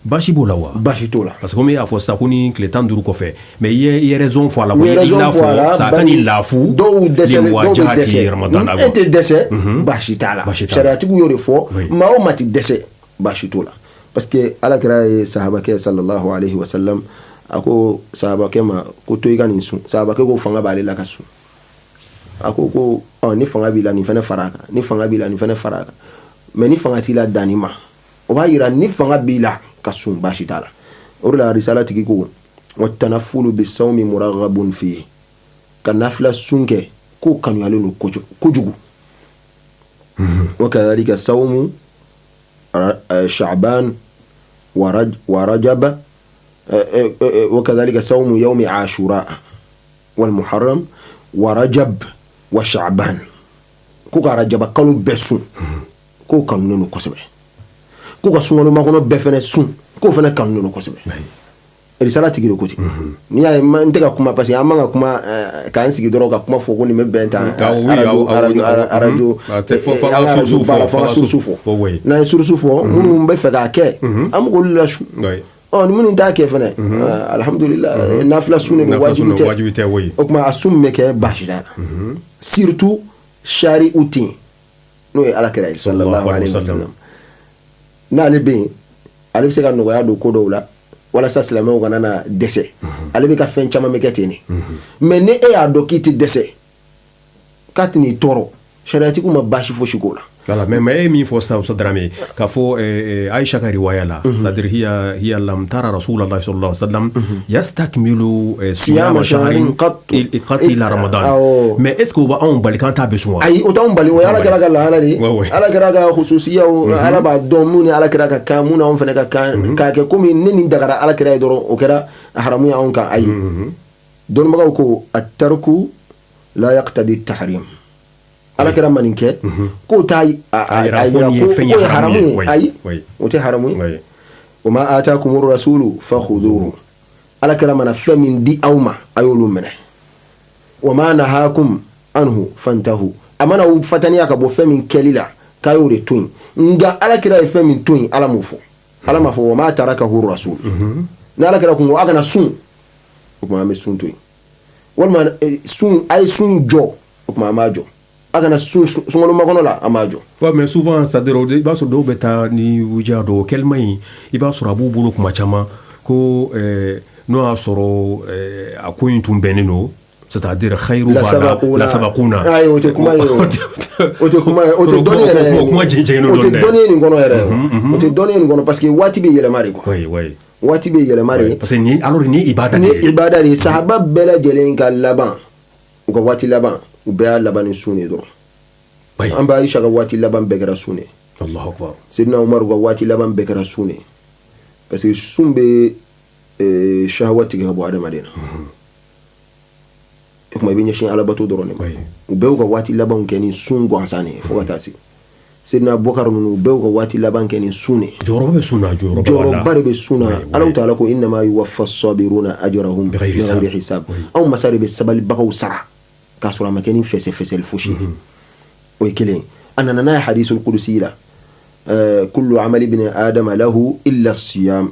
Baasi b'o la wa? Baasi t'o la. Parce que komi e y'a fɔ sisan ko ni tile 15 kɔfɛ, mais i ye raison fɔ a la, ko i n'a fɔ sa ka ni lafu. Dɔw dɛsɛ, dɔw bɛ dɛsɛ. E tɛ dɛsɛ, baasi t'a la. Sariyatigiw y'o de fɔ. Maa o maa tɛ dɛsɛ, baasi t'o la, parce que Ala kira ye sahabakɛ sallallahu alaihi wasallam, a ko sahabakɛ ma ko to i ka nin sun. Sahabakɛ ko fanga b'ale la ka sun. A ko ɔ, ni fanga b'i la, nin fana fara a kan, ni fanga b'i la, nin fana fara a kan, mais ni fanga t'i la, danni ma. O b'a yira ni fanga b'i la ka sun, baasi t'a la. O de la risala tigi ko wa tanafulu bi sawmi muraghabun fihi, ka nafila sun kɛ, k'o kanuyalen don kojugu. Wa kadhalika sawmu sha'ban wa rajab wa kadhalika sawmu yawmi ashura wal muharram wa rajab wa sha'ban, ko ka rajaba kalo bɛɛ sun, k'o kanunen don kosɛbɛ, ko ka sunkalo makɔnɔ bɛɛ fɛnɛ sun, k'o fɛnɛ kanunen don kosɛbɛ. Risala tigi de ko ten. N'i y'a ye n tɛ ka kuma, parce que an man ka kuma k'an sigi dɔrɔn ka kuma fɔ ko nin bɛ bɛn tan arajo arajo arajo an ka arajo baara fo an ka source fɔ. N'an ye source fɔ, minnu bɛ fɛ k'a kɛ, an bɛ k'olu lasu. Ɔ, ni minnu t'a kɛ fɛnɛ, alhamdulillah, nafila sun de don, wajibi tɛ. Wajibi tɛ, oui. O tuma a sun min bɛ kɛ, baasi t'a la, surtout sari u ten, n'o ye Ala kira ye sallallahu alaihi wasallam. N'ale bɛ yen, ale bɛ se ka nɔgɔya don ko dɔw la walasa silamɛw kana na dɛsɛ. Ale bɛ ka fɛn caman bɛ kɛ ten de. Mais ni e y'a dɔn k'i tɛ dɛsɛ, k'a tɛn'i tɔɔrɔ, sariyatigiw ma baasi fosi k'o la. Voilà, mais e ye min fɔ sisan, Ustaz Dramé, k'a fɔ Aïcha ka riwaya la, c'est-à-dire hiya lam tara Rasulullah sallallahu alaihi wasallam yastakmilu siyama shahrin qat illa Ramadan. Mais est-ce que o b'anw bali k'an t'a bɛɛ sun wa? Ayi, o t'anw bali. O ye Ala kira ka lahala de ye. Ala kira ka hususiyaw, Ala b'a dɔn mun ni Ala kira ka kan, mun n'anw fana ka kan. K'a kɛ komi ne nin dagara Ala kira ye dɔrɔn, o kɛra haramu ye anw kan, ayi. Dɔnnibagaw ko at-tarku la yaqtadi tahrim. Ala kira ma nin kɛ, k'o t'a a yira ko ye haramu ye. Ayi, o tɛ haramu ye. Wa ma atakumur rasulu fakhuduhu, Ala kira mana fɛn min di aw ma, a y'olu minɛ. Wa ma nahakum anhu fantahu, a mana aw fataniya ka bɔ fɛn min kɛli la, k'a y'o de to yen. Nka Ala kira ye fɛn min to yen, Ala m'o fɔ. Ala m'a fɔ wa ma tarakahu rasul. Ni Ala kira kun ko a kana sun, o tuma an bɛ sun to yen. Walima sun, a ye sun jɔ, o tuma an b'a jɔ. A kana sun sunkalo makɔnɔ la, an b'a jɔ. Ouais, mais souvent, c'est-à-dire i b'a sɔrɔ dɔw bɛ taa ni wuja dɔw kɛlima in, i b'a sɔrɔ a b'u bolo kuma caman ko n'o y'a sɔrɔ a ko in tun bɛnnen don, c'est-à-dire khayru b'a la lasabaquna. Ayi, o tɛ kuma ye, o tɛ kuma ye, o tɛ dɔnni yɛrɛ ye. O kuma jɛnjɛnnen don dɛ. O tɛ dɔnni ye nin kɔnɔ yɛrɛ, o tɛ dɔnni ye nin kɔnɔ, parce que waati bɛ yɛlɛma de quoi. Oui, oui. Waati bɛ yɛlɛma de. Parce que ni alors ni ibada de ye. Ni ibada de ye. Sahaba bɛɛ lajɛlen ka laban, u ka waati laban, u bɛɛ y'a laban ni sun de dɔrɔn. An bɛ Aisha ka waati laban bɛɛ kɛra sun de. Allahu akbar. Sidina Umaru ka waati laban bɛɛ kɛra sun de, parce que sun bɛ shahawa tigɛ ka bɔ adamaden na. O tuma i bɛ ɲɛsin alabato dɔrɔn de ma. U bɛɛ y'u ka waati labanw kɛ ni sun gansan de ye fo ka taa se Sidina Abubakar ninnu, u bɛɛ y'u ka waati laban kɛ ni sun de. Jɔyɔrɔba bɛ sun na, jɔyɔrɔba jɔyɔrɔba de bɛ sun na. Alahu taala ko innama yuwaffa sabiruna ajrahum bighayri hisab. Anw masa de bɛ sabalibagaw sara k'a sɔrɔ a ma kɛ ni fɛsɛfɛsɛli fosi ye. O ye kelen. A nana n'a ye hadisul kudusi la, kullu amali ibni adama lahu illa siyam,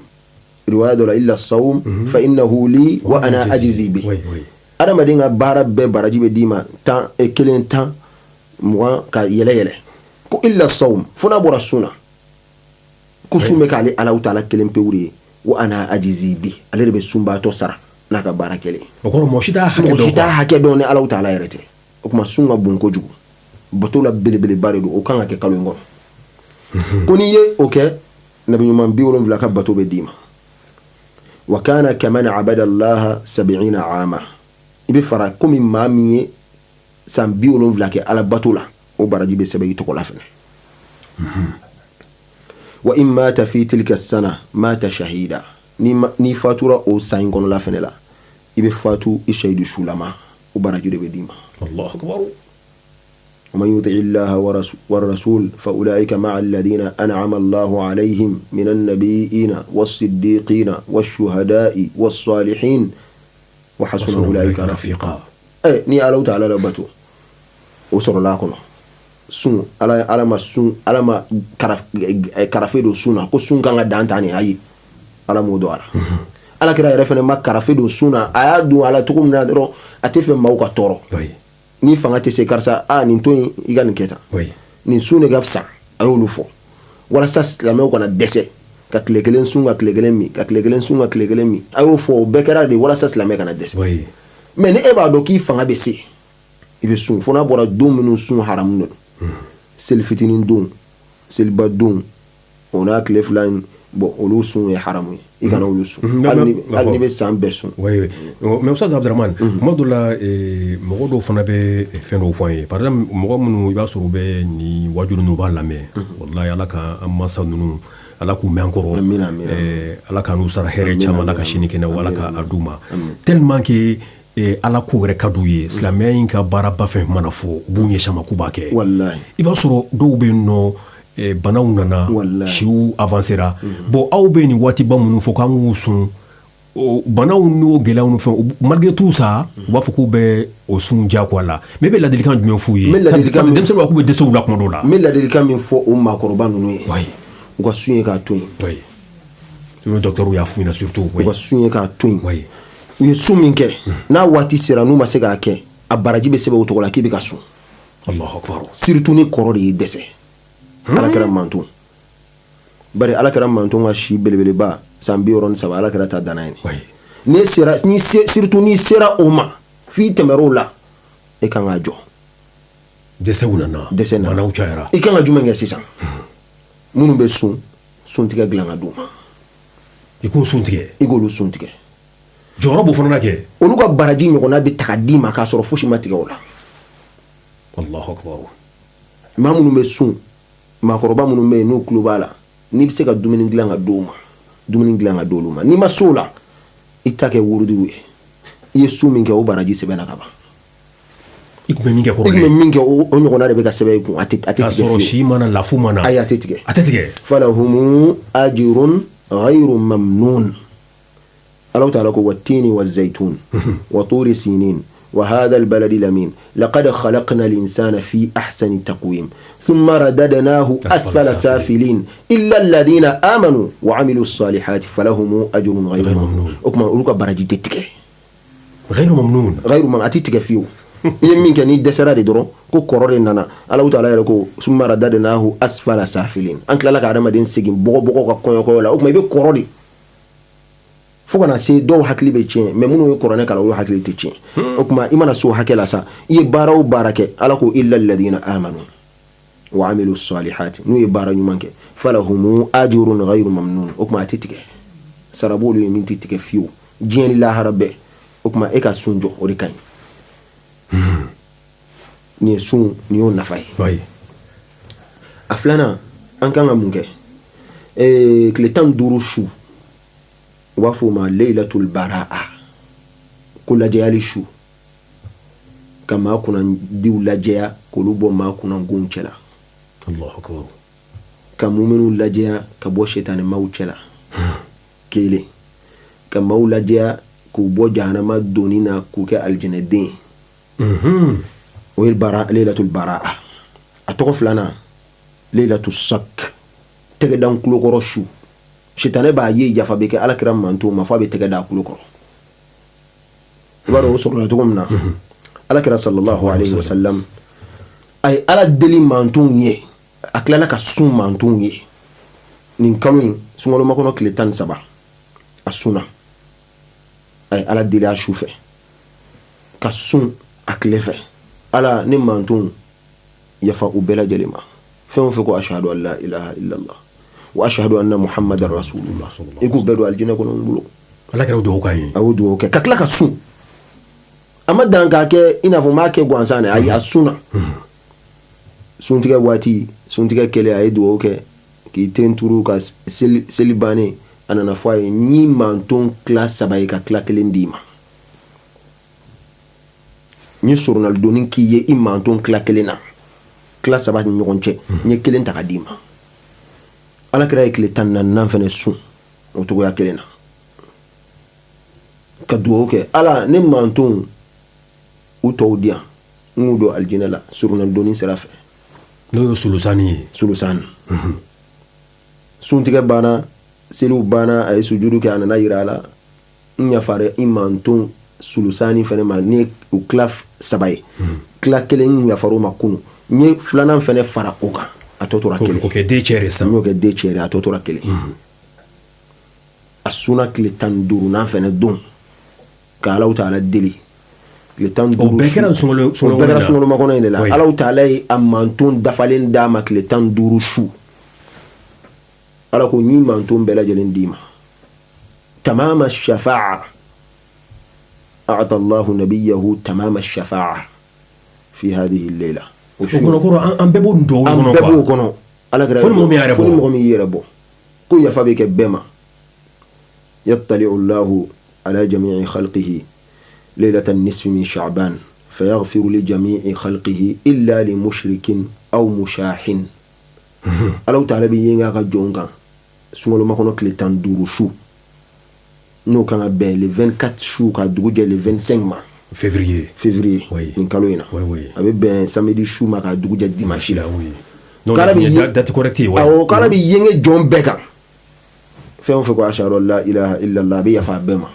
riwaya dɔ la illa sawm fa innahu li wa ana ajzi bi. Adamaden ka baara bɛɛ baraji bɛ d'i ma 10, 1, 10, 20 ka yɛlɛ yɛlɛ, ko illa sawm, fo n'a bɔra sun na. Ko sun bɛ k'ale Alahu taala kelen pewu de ye. Wa ana ajizi bi, ale de bɛ sunbaatɔ sara n'a ka baara kɛlen. O kɔrɔ, mɔgɔ si t'a hakɛ Mɔgɔ dɔn. si t'a hakɛ dɔn ni Alahu taala yɛrɛ tɛ. O tuma, sun ka bon kojugu, bato la belebeleba de don. O kan ka kɛ kalo in kɔnɔ. Ko n'i ye o kɛ, nabi ɲuman 70 ka bato bɛ d'i ma. Wa kana kaman abada allaha 70 ama, i bɛ fara komi maa min ye san 70 kɛ ala bato la, o baraji bɛ sɛbɛn i tɔgɔ la fɛnɛ. Wa in mata fi tilka sana mata shahida, ni fatura o san in kɔnɔla fɛnɛ la, i bɛ fatu i shahidu sulama, o baraji de bɛ d'i ma. Allahu akbar. ومن يطع الله والرسول فأولئك مع الذين أنعم الله عليهم من النبيين والصديقين والشهداء والصالحين وحسن أولئك رفيقا. Ni Ala taala la bato o sɔrɔla a kɔnɔ. Sun, Ala ma sun, Ala ma karafe don sun na ko sun kan ka dan tan nin. Ayi, Ala m'o don a la. Ala kira yɛrɛ fɛnɛ ma karafe don sun na. A y'a don a la cogo min na dɔrɔn, a tɛ fɛ maaw ka tɔɔrɔ. Ni fanga tɛ se, karisa, a nin to yen, i ka nin kɛ tan, nin sun de ka fisa. A y'olu fɔ walasa silamɛw kana dɛsɛ ka tile kelen sun ka tile kelen min, ka tile kelen sun ka tile kelen min. A y'o fɔ, o bɛɛ kɛra de walasa silamɛ kana dɛsɛ. Mais ni e b'a dɔn k'i fanga bɛ se, i bɛ sun, fo n'a bɔra don minnu sun haramu de don, seli fitinin don, seliba don, o n'a tile 2 in, bon, olu sun ye haramu ye, i kana olu sun, hali n'i bɛ san bɛɛ sun. Oui. Mais Oustaz Abdramane, kuma dɔ la, mɔgɔ dɔw fana bɛ fɛn dɔw fɔ an ye. Par exemple, mɔgɔ minnu i b'a sɔrɔ u bɛ nin wajulu ninnu, u b'a lamɛn. Wallahi, Ala ka an mansa ninnu, Ala k'u mɛn an kɔrɔ. Amina, amina. Ala ka n'u sara hɛrɛ caman, Ala ka sini kɛnɛ, Ala ka a d'u ma. Tellement que Ala ko yɛrɛ ka d'u ye, silamɛya in ka baaraba fɛn mana fɔ, u b'u ɲɛsin a ma k'u b'a kɛ. Wallahi. I b'a sɔrɔ dɔw bɛ yen nɔ, banaw nana, Wallahi. siw avancera. Bon, aw bɛ nin waatiba minnu fɔ k'an k'u sun, o banaw n'o gɛlɛyaw ni fɛnw, malgré tout ça, u b'a fɔ k'u bɛ o sun diyagoya la. Mais i bɛ ladilikan jumɛn f'u ye? N bɛ ladilikan Parce que min- denmisɛnninw b'a k'u bɛ dɛsɛ u la kuma dɔw la. N bɛ ladilikan min fɔ o maakɔrɔba ninnu ye, u ka sun ye k'a to yen. Oui, n'o docteur y'a f'u ɲɛna surtout. U ka sun ye k'a to yen. U ye sun min kɛ, n'a waati sera, n'u ma se k'a kɛ, a baraji bɛ sɛbɛn o tɔgɔ la k'i bɛ ka sun. Allahu akbar. Surtout ni kɔrɔ de y'i dɛsɛ. Ala kɛra manton bari, Ala kɛra manton ka si belebeleba san 63, Ala kɛra ta danna ye. N'i sera ni surtout n'i sera o ma, f'i tɛmɛr'o la, e kan k'a jɔ. Dɛsɛw nana. Dɛsɛ nana. Banaw cayara. I kan ka jumɛn kɛ sisan? Minnu bɛ sun, suntigɛ dilan ka d'u ma. I k'o sun tigɛ. I k'olu sun tigɛ. Jɔyɔrɔ b'o fana na kɛ. Olu ka baraji ɲɔgɔnna bɛ ta ka d'i ma k'a sɔrɔ fosi ma tigɛ o la. Allahu akbar. Maa minnu bɛ sun, maakɔrɔba minnu bɛ yen, n'u tulo b'a la, n'i bɛ se ka dumuni dilan ka d'u ma, dumuni dilan ka d'olu ma. N'i ma s'o la, i ta kɛ wurudiw ye. I ye sun min kɛ, o baraji sɛbɛnna ka ban. I tun bɛ min kɛ I tun bɛ kɔrɔlen. min kɛ, o ɲɔgɔnna de bɛ ka sɛbɛn i kun. A tɛ K'a tigɛ sɔrɔ fiyewu. si mana, lafu mana. Ayi, a tɛ tigɛ. A tɛ tigɛ. Falahumu ajirun ghayru mamnun. Allahu ta'ala ko: wattini wazaytun wa turi sinin wa hadha albaladi lamin laqad khalaqna al-insana fi ahsani taqwim thumma radadnahu asfala safilin illa alladhina amanu wa amilu s-salihati falahum ajrun ghayru mamnun. O kuma, olu ka baraji tɛ tigɛ. Ghayru mamnun. Ghayru mamnun, a tɛ tigɛ fiyewu. I ye min kɛ, n'i dɛsɛra de dɔrɔn, ko kɔrɔ de nana, Allahu ta'ala yɛrɛ ko: summa radadnahu asfala safilin, an tilala ka adamaden segin bɔgɔbɔgɔ ka kɔɲɔkɔyɔ la. O kuma, i bɛ kɔrɔ de fo kana se dɔw hakili bɛ tiɲɛ, mais minnu ye kuranɛ kalan, olu hakili tɛ tiɲɛ. O kuma, i mana se o hakɛ la sa, i ye baara o baara kɛ, Ala ko: illa alladhina amanu wa amilu salihati, n'u ye baara ɲuman kɛ, falahumu ajrun ghayru mamnun. O kuma, a tɛ tigɛ, sara b'olu ye min tɛ tigɛ fiyewu, diɲɛ ni lahara bɛɛ. O kuma, e ka sun jɔ, o de ka ɲi. Nin ye sun, nin y'o nafa ye. A filanan, an kan ka mun kɛ? Tile 15 su, u b'a fɔ o ma leilatul baraa, ko lajɛyali su, ka maa kunnadiw lajɛya k'olu bɔ maa kunnangonw cɛla. Allahu akbar. Ka muminiw lajɛya ka bɔ shetanimaw cɛla, kelen, ka maaw lajɛya k'u bɔ jahanama doni na k'u kɛ alijinɛden ye. O ye bara leilatul baraa. A tɔgɔ filanan, leilatul sak, tɛgɛdan kulokɔrɔ su. Sitanɛ b'a ye yafa bɛ kɛ Ala kira mantonw ma, f'a bɛ tɛgɛ da a kulo kɔrɔ. I b'a dɔn o sɔrɔla cogo min na? Ala kira sallallahu alaihi wasallam a ye Ala deli mantonw ye, a tilala ka sun mantonw ye. Nin kalo in sunkalomakɔnɔ tile 13, a sunna, a ye Ala deli a su fɛ ka sun a tile fɛ. Ala, ne manton yafa u bɛɛ lajɛlen ma. Fɛn o fɛn ko ashhadu an la ilaha illallah wa ashhadu anna muhammadan rasulullah, i k'u bɛɛ don alijinɛ kɔnɔ n bolo. Ala kɛra dugawu k'a ye. A y'o dugawu kɛ ka tila ka sun. A ma dan k'a kɛ i n'a fɔ n b'a kɛ gansan dɛ, ayi, a sunna. Suntigɛ waati, suntigɛ kɛlen, a ye dugawu kɛ k'i ten turu ka seli bannen, a nana fɔ a ye: n y'i manton tila saba ye ka tila kelen d'i ma. N ye soronalidonni k'i ye i manton tila kelen na, tila saba ni ɲɔgɔn cɛ, n ye kelen ta ka d'i ma. Ala kira ye tile 14nan fana sun o cogoya kelen na ka dugawu kɛ: Ala, ne manton u tɔw di yan, n k'u don alijinɛ la soronalidonni sira fɛ. N'o ye sulusani ye. Sulusani. Suntigɛ banna, seliw banna, a ye sujudu kɛ, a nana yira a la: n yafara i manton sulusani fɛnɛ ma. Ni u tila saba ye, tila kelen n yafar'o ma kunu, n ye filanan fɛnɛ fara o kan, a tɔ tora kelen. O kɛ deux tiers sisan. N y'o kɛ deux tiers, a tɔ tora kelen. A sunna tile 15nan fɛnɛ don ka Alahu taala deli tile 15. O bɛɛ kɛra sunkalo. O bɛɛ kɛra sunkalomakɔnɔ in de la. Alahu taala ye a manton dafalen d'a ma tile 15 su. Ala ko: n y'i manton bɛɛ lajɛlen d'i ma. Tamama shafa'a, a'ta Allahu nabiyahu tamama shafa'a fi hadhihi al-layla. O kɔnɔ kɔrɔ, an bɛɛ b'o dugawu kɔnɔ. An bɛɛ b'o kɔnɔ. Ala kɛra fo ni mɔgɔ min yɛrɛ bɔ. Fo ni mɔgɔ min yɛrɛ bɔ, ko yafa bɛ kɛ bɛɛ ma. Yattali'u Allahu ala jami'i khalqihi laylatan nisfi min sha'ban fayaghfiru li jami'i khalqihi illa li mushrikin aw mushahin. Alahu taala bɛ yen k'a ka jɔn kan sunkalomakɔnɔ tile 15 su, n'o kan ka bɛn le 24 su ka dugu jɛ le 25 ma. Février. Février. Oui. Nin kalo in na. Oui, oui. A bɛ bɛn samedi su ma ka dugu jɛ dimanche la. Oui. Non, date correcte. Oui. Awɔ, k'Ala bɛ yenge jɔn bɛɛ kan. Fɛn o fɛn ko ashhadu an la ilaha illallah, a bɛ yafa a bɛɛ ma.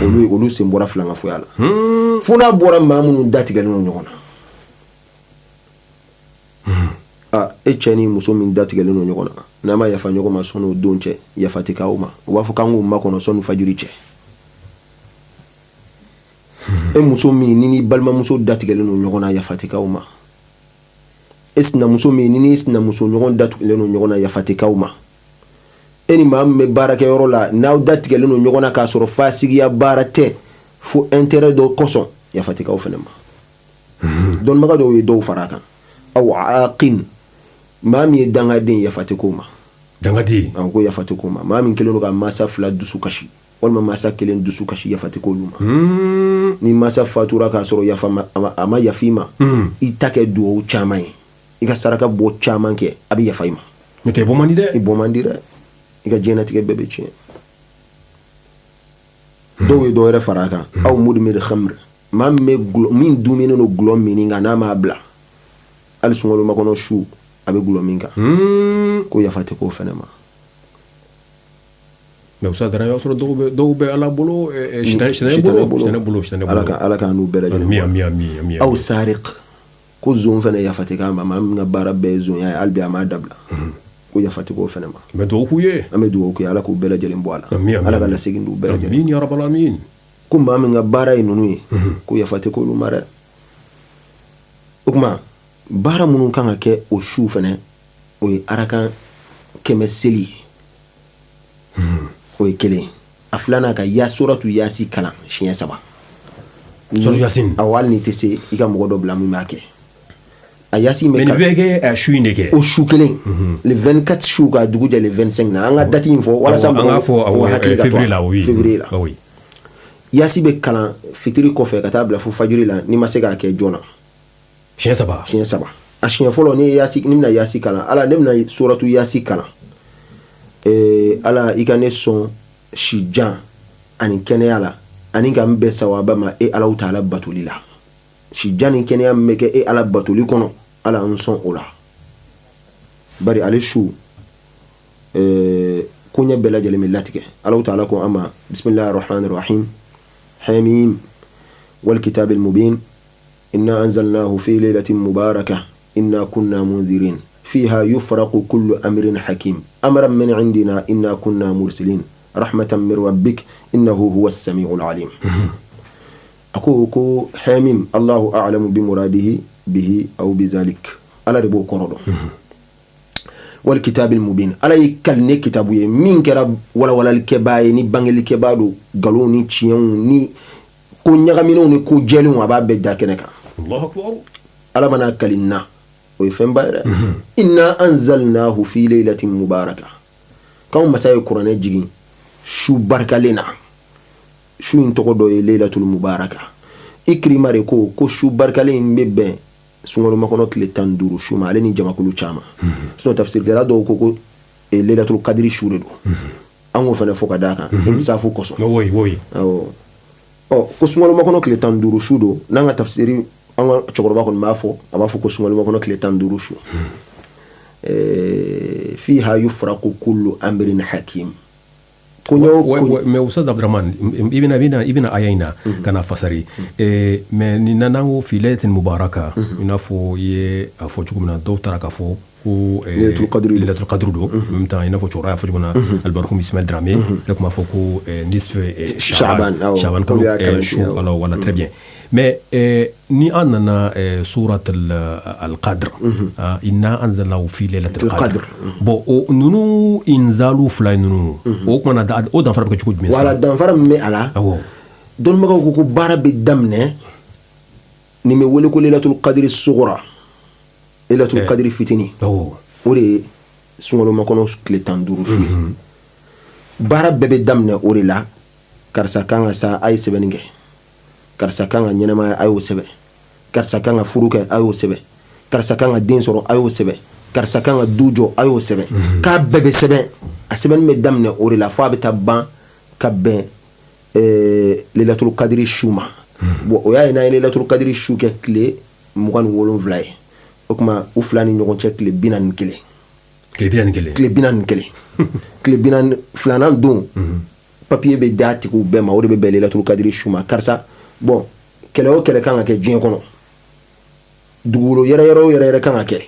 Olu sen bɔra filankafoya la. Fo n'a bɔra maa minnu datigɛlen don ɲɔgɔn na. A e cɛ ni muso min datigɛlen don ɲɔgɔn na, n'a ma yafa ɲɔgɔn ma sɔnni o don cɛ, yafa tɛ k'aw ma. U b'a fɔ k'an k'u makɔnɔ sɔnni fajiri cɛ. E muso min ni n'i balimamuso datigɛlen don ɲɔgɔn na, yafa tɛ k'aw ma. E sinamuso min ni n'i sinamuso ɲɔgɔn datigɛlen don ɲɔgɔn na, yafa tɛ k'aw ma. E ni maa min bɛ baarakɛyɔrɔ la, n'aw datigɛlen don ɲɔgɔn na k'a sɔrɔ fasigiya baara tɛ, fo intérêt dɔ kosɔn, yafa tɛ k'aw fana ma. Dɔnnibaga dɔw ye dɔw fara a kan: aw aqin, maa min ye dangaden, yafa tɛ k'o ma. Dangaden. Awɔ, ko yafa tɛ k'o ma. Maa min kɛlen don ka mansa fila dusu kasi walima mansa kelen dusu kasi, yafa tɛ k'olu ma. Ni mansa fatura k'a sɔrɔ yafa a ma yafa i ma, i ta kɛ dugawu caman ye, i ka saraka bɔ caman kɛ, a bɛ yafa i ma. N'o tɛ, i bɔ man di dɛ. I bɔ man di dɛ, i ka diɲɛnatigɛ bɛɛ bɛ tiɲɛ. Dɔw ye dɔw yɛrɛ fara a kan: aw mudmin khamr, maa min bɛ gulɔ min duminen don gulɔ minni kan, n'a m'a bila hali sunkalomakɔnɔ su, a bɛ gulɔ min kan, ko yafa tɛ k'o fɛnɛ ma. Mais Ustaz Dara, i b'a sɔrɔ dɔw bɛ Ala bolo, sitanɛ bolo, sitanɛ bolo, sitanɛ bolo. Ala k'an n'u bɛɛ lajɛlen. Ami, ami, ami, ami. Aw sariq, ko zon fɛnɛ yafa tɛ k'a ma. Maa min ka baara bɛɛ ye zonya ye, hali bi a m'a dabila, ko yafa tɛ k'o fɛnɛ ma. N bɛ dugawu k'u ye. An bɛ dugawu k'u ye, Ala k'u bɛɛ lajɛlen bɔ a la. Ami, ami. Ala ka lasegin d'u bɛɛ lajɛlen. Amin ya rabbal alamin. Ko maa min ka baara ye ninnu ye, ko yafa tɛ k'olu ma dɛ. O tuma baara minnu kan ka kɛ o su fɛnɛ, o ye arakan 100 seli ye, o ye kelen. A filanan, ka ya suratu yasi kalan siɲɛ saba. Suratu Yasin. Awɔ, hali n'i tɛ se, i ka mɔgɔ dɔ bila min b'a kɛ. A yasi bɛ. Mais nin bɛɛ kɛ su in de kɛ. O su kelen, le 24 su ka dugu jɛ le 25 na. An ka date in fɔ walasa an k'a fɔ, awɔ, hakili ka to. Février la, oui. Février la. Oui. Yasi bɛ kalan fitiri kɔfɛ ka taa bila fo fajiri la, n'i ma se k'a kɛ joona. Siɲɛ saba. Siɲɛ saba. A siɲɛ fɔlɔ, ni yasi, ni bɛna yasi kalan, Ala, ne bɛna suratu yasi kalan, Ala, i ka ne sɔn si jan ani kɛnɛya la, ani ka n bɛn sawaba ma e Alahu taala batoli la. Si jan ni kɛnɛya min bɛ kɛ e Ala batoli kɔnɔ, Ala, n sɔn o la. Bari ale su koɲɛ bɛɛ lajɛlen bɛ latigɛ. Alahu taala ko an ma: bisimilahi rahmani rahim, hamim wal kitabil mubin, inna anzalnahu fi laylatin mubarakah, inna kunna munzirin. Fiha yufraqu kullu amrin hakim amran min indina inna kunna mursilin rahmatan min rabbik innahu huwa as-sami'ul alim. A ko ko hamim Allahu a'lamu bi muradihi bihi aw bi zalik, Ala de b'o kɔrɔ dɔn. Wal kitabil mubin, Ala y'i kali ni kitabu ye min kɛra walawalalikɛbaa ye ni bangelikɛbaa don, nkalonw ni tiɲɛw ni ko ɲagaminenw ni ko jɛlenw, a b'a bɛɛ da kɛnɛ kan. Ala mana kali na, o ye fɛnba ye dɛ. Inna anzalnahu fi laylatin mubaraka, k'anw masa ye kuranɛ jigin su barikalen na. Su in tɔgɔ dɔ ye laylatul mubaraka. Ikrima de ko ko su barikalen in bɛ bɛn sunkalomakɔnɔ tile 15 su ma, ale ni jamakulu caman. Sinon tafsirikɛla dɔw ko ko laylatul kadiri su de don. An k'o fana fɔ ka d'a kan insafu kosɔn. Awɔ, ɔ ko sunkalomakɔnɔ tile 15 su don. N'an ka tafsiri, an ka cɛkɔrɔba kɔni b'a fɔ, a b'a fɔ ko sunkalomakɔnɔ tile 15 su. Fiha yufraqu kullu amrin hakim. Ko mais Ustaz Abdramane, i bɛna aya in na ka na fasari, mais nin na, n'an ko fi laylatin mubaraka, i n'a fɔ i ye a fɔ cogo min na, dɔw taara k'a fɔ ko Laylatul Qadri. Laylatul Qadr don. En même temps, i n'a fɔ cɛkɔrɔba y'a fɔ cogo min na, albarhum Ismaël Dramé, ale tun b'a fɔ ko nisf Sha'ban, awɔ, Sha'ban kalo olu y'a kalan su ten, awɔ. Alors voilà, très bien. Mais ni an nana surat al-Qadr, ah, inna anzalnahu fi laylatil Qadr. Qadr. Bon, o ninnu inzalu fila ninnu, o kumana o danfara bɛ kɛ cogo jumɛn? Wala Sisan danfara min bɛ a la, dɔnnibagaw ko ko baara bɛ daminɛ nin bɛ wele ko laylatul qadri sughra, laylatul qadri fitini. O de ye sunkalomakɔnɔ tile 15 su ye. Baara bɛɛ bɛ daminɛ o de la. Karisa kan ka sa, a ye sɛbɛnni kɛ. Karisa kan ka ɲɛnamaya, a y'o sɛbɛn. Karisa kan ka furu kɛ, a y'o sɛbɛn. Karisa kan ka den sɔrɔ, a y'o sɛbɛn. Karisa kan ka du jɔ, a y'o sɛbɛn. K'a bɛɛ bɛ sɛbɛn, a sɛbɛnni bɛ daminɛ o de la fo a bɛ taa ban ka bɛn laylatul kadiri su ma. Bon, o y'a ye n'an ye laylatul kadiri su kɛ tile 27 ye, o tuma u fila ni ɲɔgɔn cɛ tile 41. Tile 41. Tile 41, tile 42nan don, papiye bɛ d'a tigiw bɛɛ ma. O de bɛ bɛn laylatul kadiri su ma. Karisa, bon, kɛlɛ o kɛlɛ kan ka kɛ diɲɛ kɔnɔ, dugukolo yɛrɛ yɛrɛ o yɛrɛ yɛrɛ kan ka kɛ,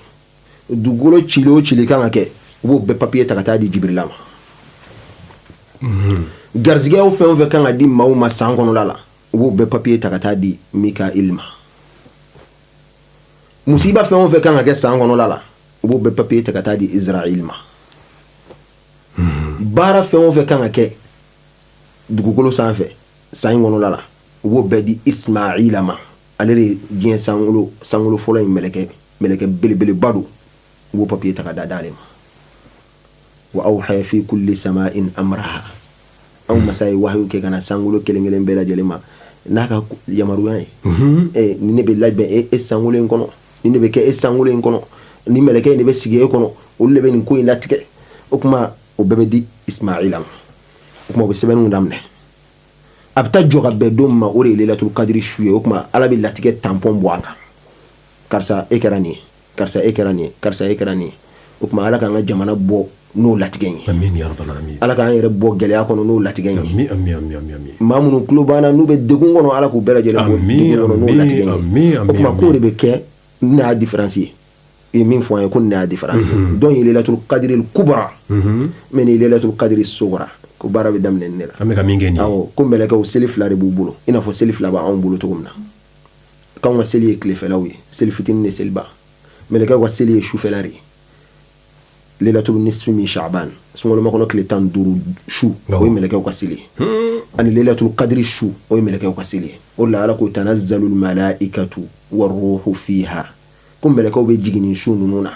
dugukolo cili o cili kan ka kɛ, u b'o bɛɛ papiye ta ka taa di Jibirila ma. Garizigɛw fɛn o fɛn kan ka di maaw ma san kɔnɔla la, u b'o bɛɛ papiye ta ka taa di Mikail ma. Musiba fɛn o fɛn kan ka kɛ san kɔnɔla la, u b'o bɛɛ papiye ta ka taa di Israël ma. Baara fɛn o fɛn kan ka kɛ dugukolo sanfɛ san in kɔnɔla la, u b'o bɛɛ di Ismaila ma. Ale de ye diɲɛ sankolo fɔlɔ in mɛlɛkɛ belebeleba don. U b'o papiye ta ka d'ale ma. Wa awhaya fi kulli sama'in amraha, anw masa ye wahayu kɛ ka na sankolo kelen kelen bɛɛ lajɛlen ma n'a ka yamaruya ye. Ni ne bɛ labɛn e sankolo in kɔnɔ, ni ne bɛ kɛ e sankolo in kɔnɔ, ni mɛlɛkɛ in de bɛ sigi e kɔnɔ, olu de bɛ nin ko in latigɛ. O tuma o bɛɛ bɛ di Ismaila ma. O tuma u bɛ sɛbɛnniw daminɛ, a bɛ taa jɔ ka bɛn don min ma, o de ye Laylatul Kadiri su ye. O tuma Ala bɛ latigɛ tampon bɔ an kan: karisa, e kɛra nin ye, karisa, e kɛra nin ye, karisa, e kɛra nin ye. O tuma Ala k'an ka jamana bɔ n'o latigɛ in ye. Amin ya rabbal alamin. Ala k'an yɛrɛ bɔ gɛlɛya kɔnɔ n'o latigɛ in ye. Amin, amin, amin, amin, amin. Maa minnu tulo b'an na n'u bɛ degun kɔnɔ, Ala k'u bɛɛ lajɛlen bɔ degun kɔnɔ n'o latigɛ in ye. O tuma k'o de bɛ kɛ n'a différence ye. I ye min fɔ an ye ko nin y'a différence ye, dɔn ye Laylatul Kadiri kubra, mais ni Laylatul Kadiri sughra, ko baara bɛ daminɛ nin de la. An bɛ ka min kɛ nin ye. Awɔ, ko mɛlɛkɛw seli fila de b'u bolo, i n'a fɔ seli fila b'anw bolo cogo min na. K'anw ka seli ye tilefɛlaw ye, seli fitinin ni seliba. Mɛlɛkɛw ka seli ye sufɛla de ye, Laylatul nisfi min Sha'ban, sunkalomakɔnɔ tile 15 su, o ye mɛlɛkɛw ka seli ye, ani Laylatul Kadiri su, o ye mɛlɛkɛw ka seli ye. O de la Ala ko tanazzalul malaikatu waruhu fiha, ko mɛlɛkɛw bɛ jigin nin su ninnu na,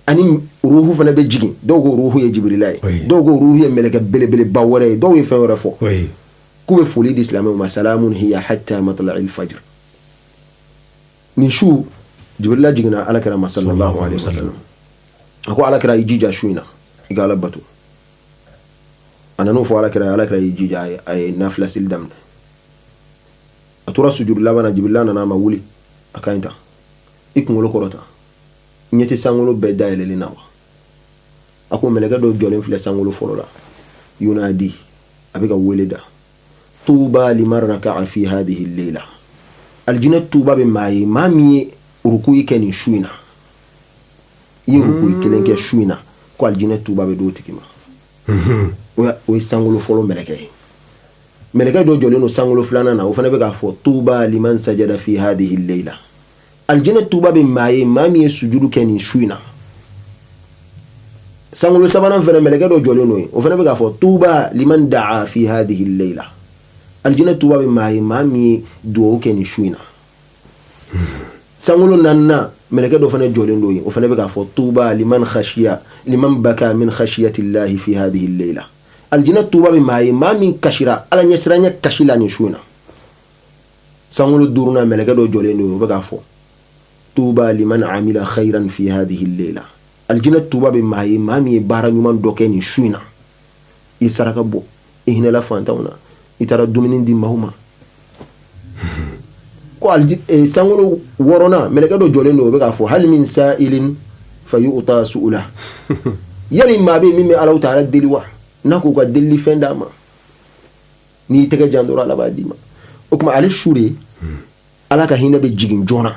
ani ruhu fana bɛ jigin. Dɔw ko ruhu ye Jibirila ye, dɔw ko ruhu ye mɛlɛkɛ belebeleba wɛrɛ ye, dɔw ye fɛn wɛrɛ fɔ. K'u bɛ foli di silamɛw ma: salamun hiya hatta matla'il fajr. Nin su, Jibirila jiginna Ala kira ma sallallahu alaihi wasallam. A ko Ala kira y'i jija su in na, i ka Ala bato. A nan'o fɔ Ala kira ye. Ala kira y'i jija, a ye nafila seli daminɛ. A tora sujudu laban na, Jibirila nana a ma: wuli, a ka ɲi tan, i kunkolo kɔrɔta, ɲɛ tɛ sankolo bɛɛ dayɛlɛlen na wa? A ko mɛlɛkɛ dɔ jɔlen filɛ sankolo fɔlɔ la, yunadi, a bɛ ka wele da: tuba liman raka'a fi hadhihi layla, alijinɛ tuba bɛ maa ye, maa min ye rukuyi kɛ nin su in na. I ye rukuyi kelen kɛ su in na, ko alijinɛ tuba bɛ d'o tigi ma. O ye sankolo fɔlɔ mɛlɛkɛ ye. Mɛlɛkɛ dɔ jɔlen don sankolo filanan na, o fana bɛ k'a fɔ tuba liman sajada fi hadihi layla, alijinɛ tuba bɛ maa ye, maa min ye sujudu kɛ nin su in na. Sankolo sabanan fana, mɛlɛkɛ dɔ jɔlen don yen, o fana bɛ k'a fɔ tuba liman daa fi hadihi layla, alijinɛ tuba bɛ maa ye, maa min ye dugawu kɛ nin su in na. Sankolo naaninan, mɛlɛkɛ dɔ fana jɔlen don yen, o fana bɛ k'a fɔ tuba liman khashiya liman baka min khashiyati llahi fi hadihi layla, alijinɛ tuba bɛ maa ye, maa min kasira ala ɲɛsiranɲɛ kasi la nin su in na. Sankolo duurunan, mɛlɛkɛ dɔ jɔlen don, o bɛ k'a fɔ tuba liman amila khayran fi hadihi layla, alijinɛ tuba bɛ maa ye, maa min ye baara ɲuman dɔ kɛ nin su in na. I saraka bɔ, i hinɛla fantanw na, i taara dumuni di maaw ma. Ko sankolo wɔɔrɔnan, mɛlɛkɛ dɔ jɔlen don, o bɛ k'a fɔ hal min sa'ilin fa yu'ta su'ula, yali maa bɛ min bɛ Alahu taala deli wa, n'a k'u ka delili fɛn d'a ma? N'i tɛgɛ jan dɔrɔn, Ala b'a d'i ma. O tuma ale su de, Ala ka hinɛ bɛ jigin joona.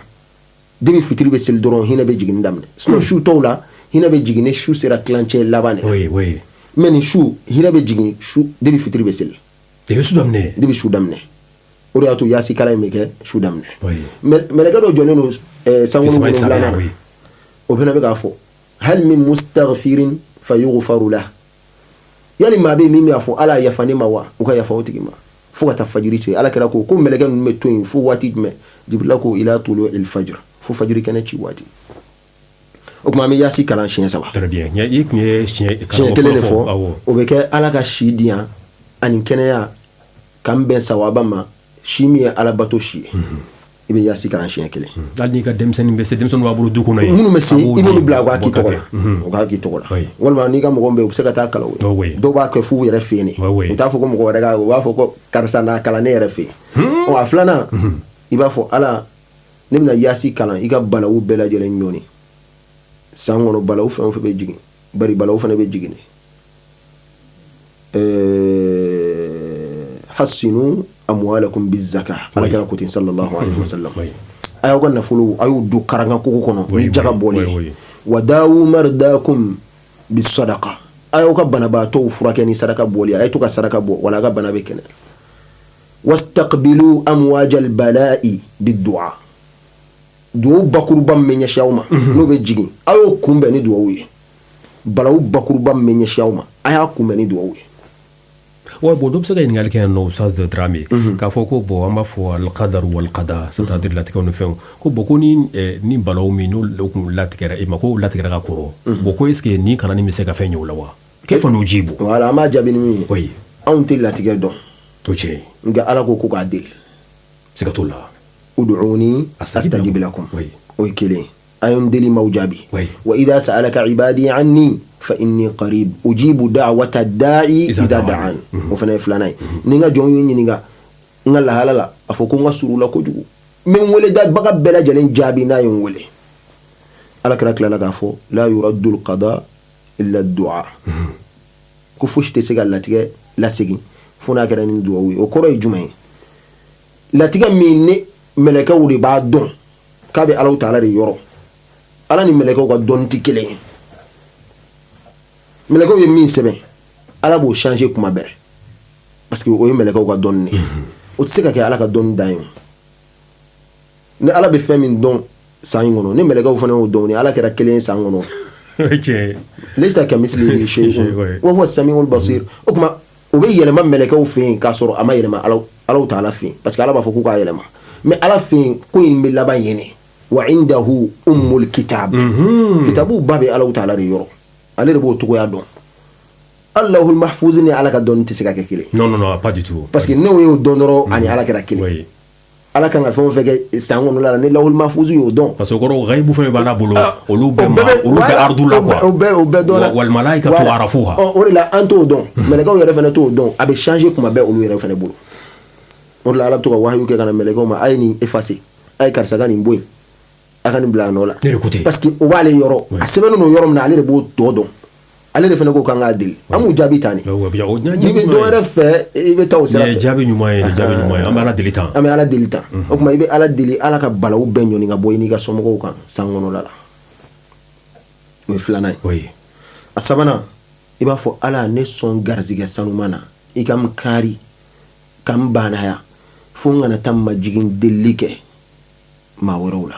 Depuis fitiri bɛ seli dɔrɔn, hinɛ bɛ jigin daminɛ. Sinon su tɔw la, hinɛ bɛ jigin ni su sera tilancɛ laban de la. Mais nin su, hinɛ bɛ jigin su depuis fitiri bɛ seli. Depuis su daminɛ. Depuis su daminɛ. O de y'a to yaasi kalan in bɛ kɛ su daminɛ. Mɛlɛkɛ dɔ jɔlen don sankolo wolonwulanan na, o fana bɛ k'a fɔ hal min mustaghfirin fa yughfaru lah, yali maa bɛ min b'a fɔ Ala yafa ne ma wa, u ka yafa o tigi ma, fo ka taa fajiri se. Ala kira ko ko mɛlɛkɛ ninnu bɛ to yen fo waati jumɛn? Jibirila ko ila tulu'il fajr, fo fajiri kɛnɛ ci waati. O tuma an bɛ yaasi kalan siɲɛ saba. Très bien, i tun ye siɲɛ kelen de fɔ. O bɛ kɛ Ala ka si di yan ani kɛnɛya, k'an bɛn sawaba ma, si min ye Ala bato si ye. I bɛ yaasi kalan siɲɛ kelen. Hali n'i ka denmisɛnnin bɛ se, denmisɛnnin b'a bolo du kɔnɔ yen. Minnu bɛ se, i b'olu bila u k'a k'i tɔgɔ la, u k'a k'i tɔgɔ la, walima n'i ka mɔgɔ bɛ yen, u bɛ se ka taa kalan o ye. Dɔw b'a kɛ f'u yɛrɛ fɛ yen de, u t'a fɔ ko mɔgɔ wɛrɛ ka, u b'a fɔ ko karisa n'a kalan ne yɛrɛ fɛ yen. Ɔ, a filanan, i b'a fɔ Ala, ne bɛna yaasi kalan, i ka balawu bɛɛ lajɛlen ɲɔni san kɔnɔ, balawu fɛn o fɛn bɛ jigin, bari balawu fana bɛ jigin hasinu amwalakum bizaka. Ala kira ko ten sallallahu alaihi wasallam, a y'aw ka nafolo, a y'u don karanga kogo kɔnɔ ni jaga bɔli ye. Wa dawu mardakum bisadaqa, a y'aw ka banabaatɔw furakɛ ni saraka bɔli, a ye to ka saraka bɔ wala a ka bana bɛ kɛnɛ. Wastaqbilu amwajal bala'i biddu'a, duwawu bakuruba min bɛ ɲɛsin aw ma, n'o bɛ jigin, a y'o kunbɛn ni duwawu ye. Balawu bakuruba min bɛ ɲɛsin aw ma, a y'a kunbɛn ni duwawu ye. Wa bon, dɔ bɛ se ka ɲininkali kɛ yan nɔ, Ustaz Dramé, k'a fɔ ko bon, an b'a fɔ al-qadar wal-qada, c'est à dire latigɛw ni fɛnw, ko bon, ko ni balawu min n'o tun latigɛra e ma, ko latigɛra ka kɔrɔ, bon, ko est ce que nin kalanni bɛ se ka fɛn ɲɛ o la wa? Kayfa nujibu? Voilà, an b'a jaabi ni min ye, anw tɛ latigɛ dɔn. O tiɲɛ. Nka Ala ko ko k'a deli. Siga t'o la. Ud'uni astajib lakum. O ye kelen ye. A ye n deli, m'aw jaabi. Wa idha sa'alaka ibadi anni fa inni qarib ujibu da'wata da'i idha da'an. O fana ye filanan ye. Ni n ka jɔnw ye ɲininka n ka lahala la, a fɔ ko n ka surun la kojugu, n bɛ n wele dabaga bɛɛ lajɛlen jaabi n'a ye n wele. Ala kira tilala k'a fɔ la yuraddu al-qada illa du'a, ko fosi tɛ se ka latigɛ lasegin fo n'a kɛra ni duwawu ye. O kɔrɔ ye jumɛn ye? Latigɛ min ni mɛlɛkɛw de b'a dɔn k'a bɛ Alahu taala de yɔrɔ, Ala ni mɛlɛkɛw ka dɔnni tɛ kelen ye. Mɛlɛkɛw ye min sɛbɛn, Ala b'o changer kuma bɛɛ, parce que o ye mɛlɛkɛw ka dɔnni de ye. O tɛ se ka kɛ Ala ka dɔnni dan ye. Ni Ala bɛ fɛn min dɔn san in kɔnɔ, ni mɛlɛkɛw fana y'o dɔn, ni Ala kɛra kelen ye san kɔnɔ, laysa kamislihi shay'un wa huwa samiul basir. O tuma o bɛ yɛlɛma mɛlɛkɛw fɛ yen k'a sɔrɔ a ma yɛlɛma Alahu taala fɛ yen, parce que Ala b'a fɔ k'u k'a yɛlɛma, mais Ala fɛ yen, ko in bɛ laban yen de. Wa indahu ummul kitab, kitabu ba bɛ Alahu taala de yɔrɔ, ale de b'o cogoya dɔn. Allahul mahfuz ni Ala ka dɔnni tɛ se ka kɛ kelen. Non, non, non, pas du tout. Parce que n'o y'o dɔn dɔrɔn, ani Ala kɛra kelen. Ala kan ka fɛn o fɛn kɛ san kɔnɔna la, ni lahul mahfuz y'o dɔn. Parce que o kɔrɔ, ghaibu fɛn b'a bolo, olu bɛɛ ma, olu bɛɛ ardu la quoi. O bɛɛ dɔn na. Wal malaikatu arafuha. O de la an t'o dɔn, mɛlɛkɛw yɛrɛ fana t'o dɔn, a bɛ changer kuma bɛɛ olu yɛrɛ fana bolo. O de la Ala bɛ to ka wahayu kɛ ka na mɛlɛkɛw ma: a ye nin effacer, a ye karisa ka nin bɔ yen, a ka nin bila a nɔ la. Ne de ko ten. Parce que o b'ale yɔrɔ, a sɛbɛnnen don yɔrɔ min na, ale de b'o tɔ dɔn. Ale de fana ko k'an k'a deli, an b'u jaabi tan de. N'i bɛ dɔ wɛrɛ fɛ, i bɛ taa o sira fɛ. Jaabi ɲuman ye, nin jaabi ɲuman ye. An bɛ Ala deli tan. An bɛ Ala deli tan. O tuma i bɛ Ala deli, Ala ka balawu bɛɛ ɲɔni ka bɔ i n'i ka somɔgɔw kan san kɔnɔla la. O ye filanan ye. A sabanan, i b'a fɔ Ala, ne sɔn garizigɛ sanuman na, i ka n kari ka n banaya fo n kana taa majigin delili kɛ maa wɛrɛw la,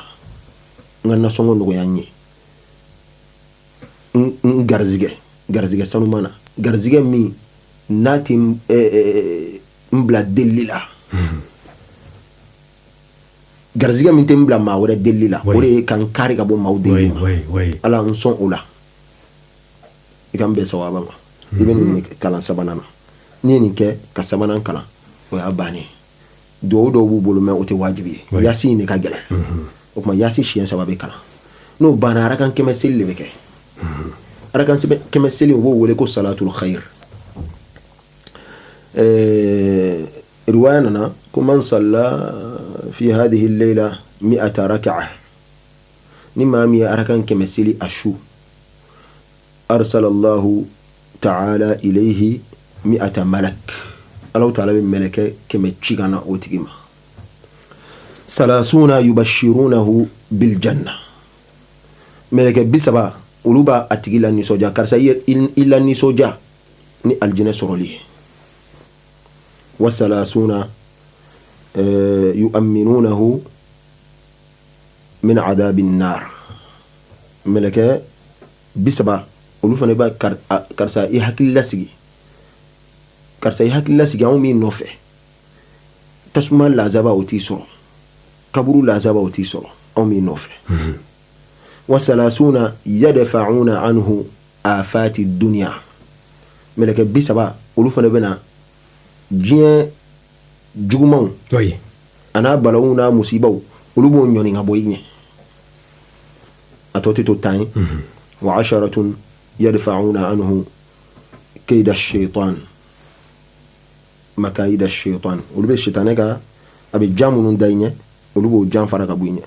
n ka nasɔngɔ nɔgɔya n ye, n garizigɛ garizigɛ sanuman na, garizigɛ min n'a tɛ n bila delili la, garizigɛ min tɛ n bila maa wɛrɛ delili la, o de ye ka n kari ka bɔ maaw delili ma. Ala, n sɔn o la, i ka n bɛn sawaba ma. I bɛ nin kalan sabanan na. N'i ye nin kɛ ka sabanan kalan, o y'a bannen. Duwawu dɔw b'u bolo, mais o tɛ wajibi ye. Yasi in de ka gɛlɛn. O tuma yasi siɲɛ saba bɛ kalan. N'o banna, arakan 100 seli de bɛ kɛ. Arakan 100 seli, u b'o wele ko salatul khayr. Riwaya nana ko man salla fi hadhihi layla mi'ata raka'a, ni maa min ye arakan 100 seli a su, arsalallahu ta'ala ilayhi mi'ata malak, Allahu ta'ala bɛ mɛlɛkɛ 100 ci ka na o tigi ma. Salasuna yubashirunahu bil janna, mɛlɛkɛ 30, olu b'a a tigi la nisɔndiya, karisa i la nisɔndiya ni alijinɛ sɔrɔli ye. Wa salasuna yu'minunahu min adabin nar, mɛlɛkɛ 30, olu fana b'a karisa i hakili lasigi, karisa i hakili lasigi, anw b'i nɔfɛ, tasuma lazaba o t'i sɔrɔ, kaburu lazaba o t'i sɔrɔ, anw b'i nɔfɛ. Wa salasuna yadfa'una anhu afati dunya, mɛlɛkɛ 30, olu fana bɛna diɲɛ jugumanw a n'a balawu n'a musibaw, olu b'o ɲɔni ka bɔ i ɲɛ. A tɔ tɛ to 10 ye. Wa asharatun yadfa'una anhu kayda shaytan makayida shaytan, olu bɛ sitanɛ ka a bɛ jan minnu da i ɲɛ, olu b'o jan fara ka bɔ i ɲɛ.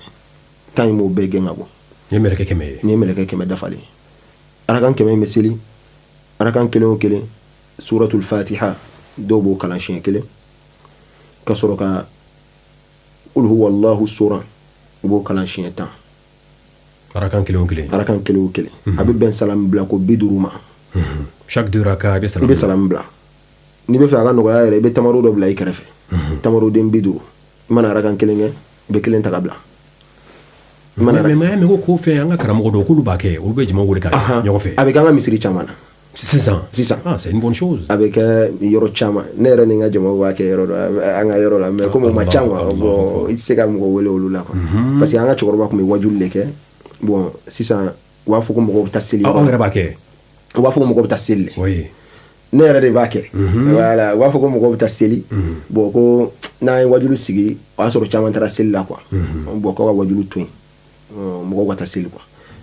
10 in b'o bɛɛ gɛn ka bɔ. Nin ye mɛlɛkɛ 100 ye. Nin ye mɛlɛkɛ 100 dafalen. Arakan 100 in bɛ seli, arakan kelen o kelen, suratul fatiha dɔw b'o kalan siɲɛ kelen, ka sɔrɔ ka qul huwa allahu sura, u b'o kalan siɲɛ 10. Arakan kelen o kelen. Arakan kelen o kelen, a bɛ bɛn salam bila ko 50 ma. Chaque deux raka i bɛ salam. I bɛ salam bila. N'i bɛ fɛ a ka nɔgɔya yɛrɛ, i bɛ tamaro dɔ bila i kɛrɛfɛ, tamaroden 50. I mana arakan kelen kɛ, i bɛ kelen ta ka bila. Mais ko fɛn an ka karamɔgɔ dɔw k'olu b'a kɛ, olu bɛ jama wele ka ɲɔgɔn fɛ. A bɛ kɛ an ka misiri caman na. Sisan. Sisan. Ah, c'est une bonne chose. A bɛ kɛ yɔrɔ caman. Ne yɛrɛ ni n ka jama b'a kɛ yɔrɔ dɔ, an ka yɔrɔ la, mais comme o ma ca quoi, bon, i tɛ se ka mɔgɔ wele olu la quoi. Parce que an ka cɛkɔrɔba tun bɛ wajuli de kɛ. Bon, sisan u b'a fɔ ko mɔgɔw bɛ taa seli. Aw yɛrɛ b'a kɛ. U b'a fɔ ko mɔgɔw bɛ taa seli. Oui. Ne yɛrɛ de b'a kɛ. Voilà, u b'a fɔ ko mɔgɔw bɛ taa seli. Bon, ko n'an ye wajulu sigi, o y'a sɔrɔ caman taara seli la quoi. Bon, k'aw ka wajulu to yen, mɔgɔw ka taa seli quoi.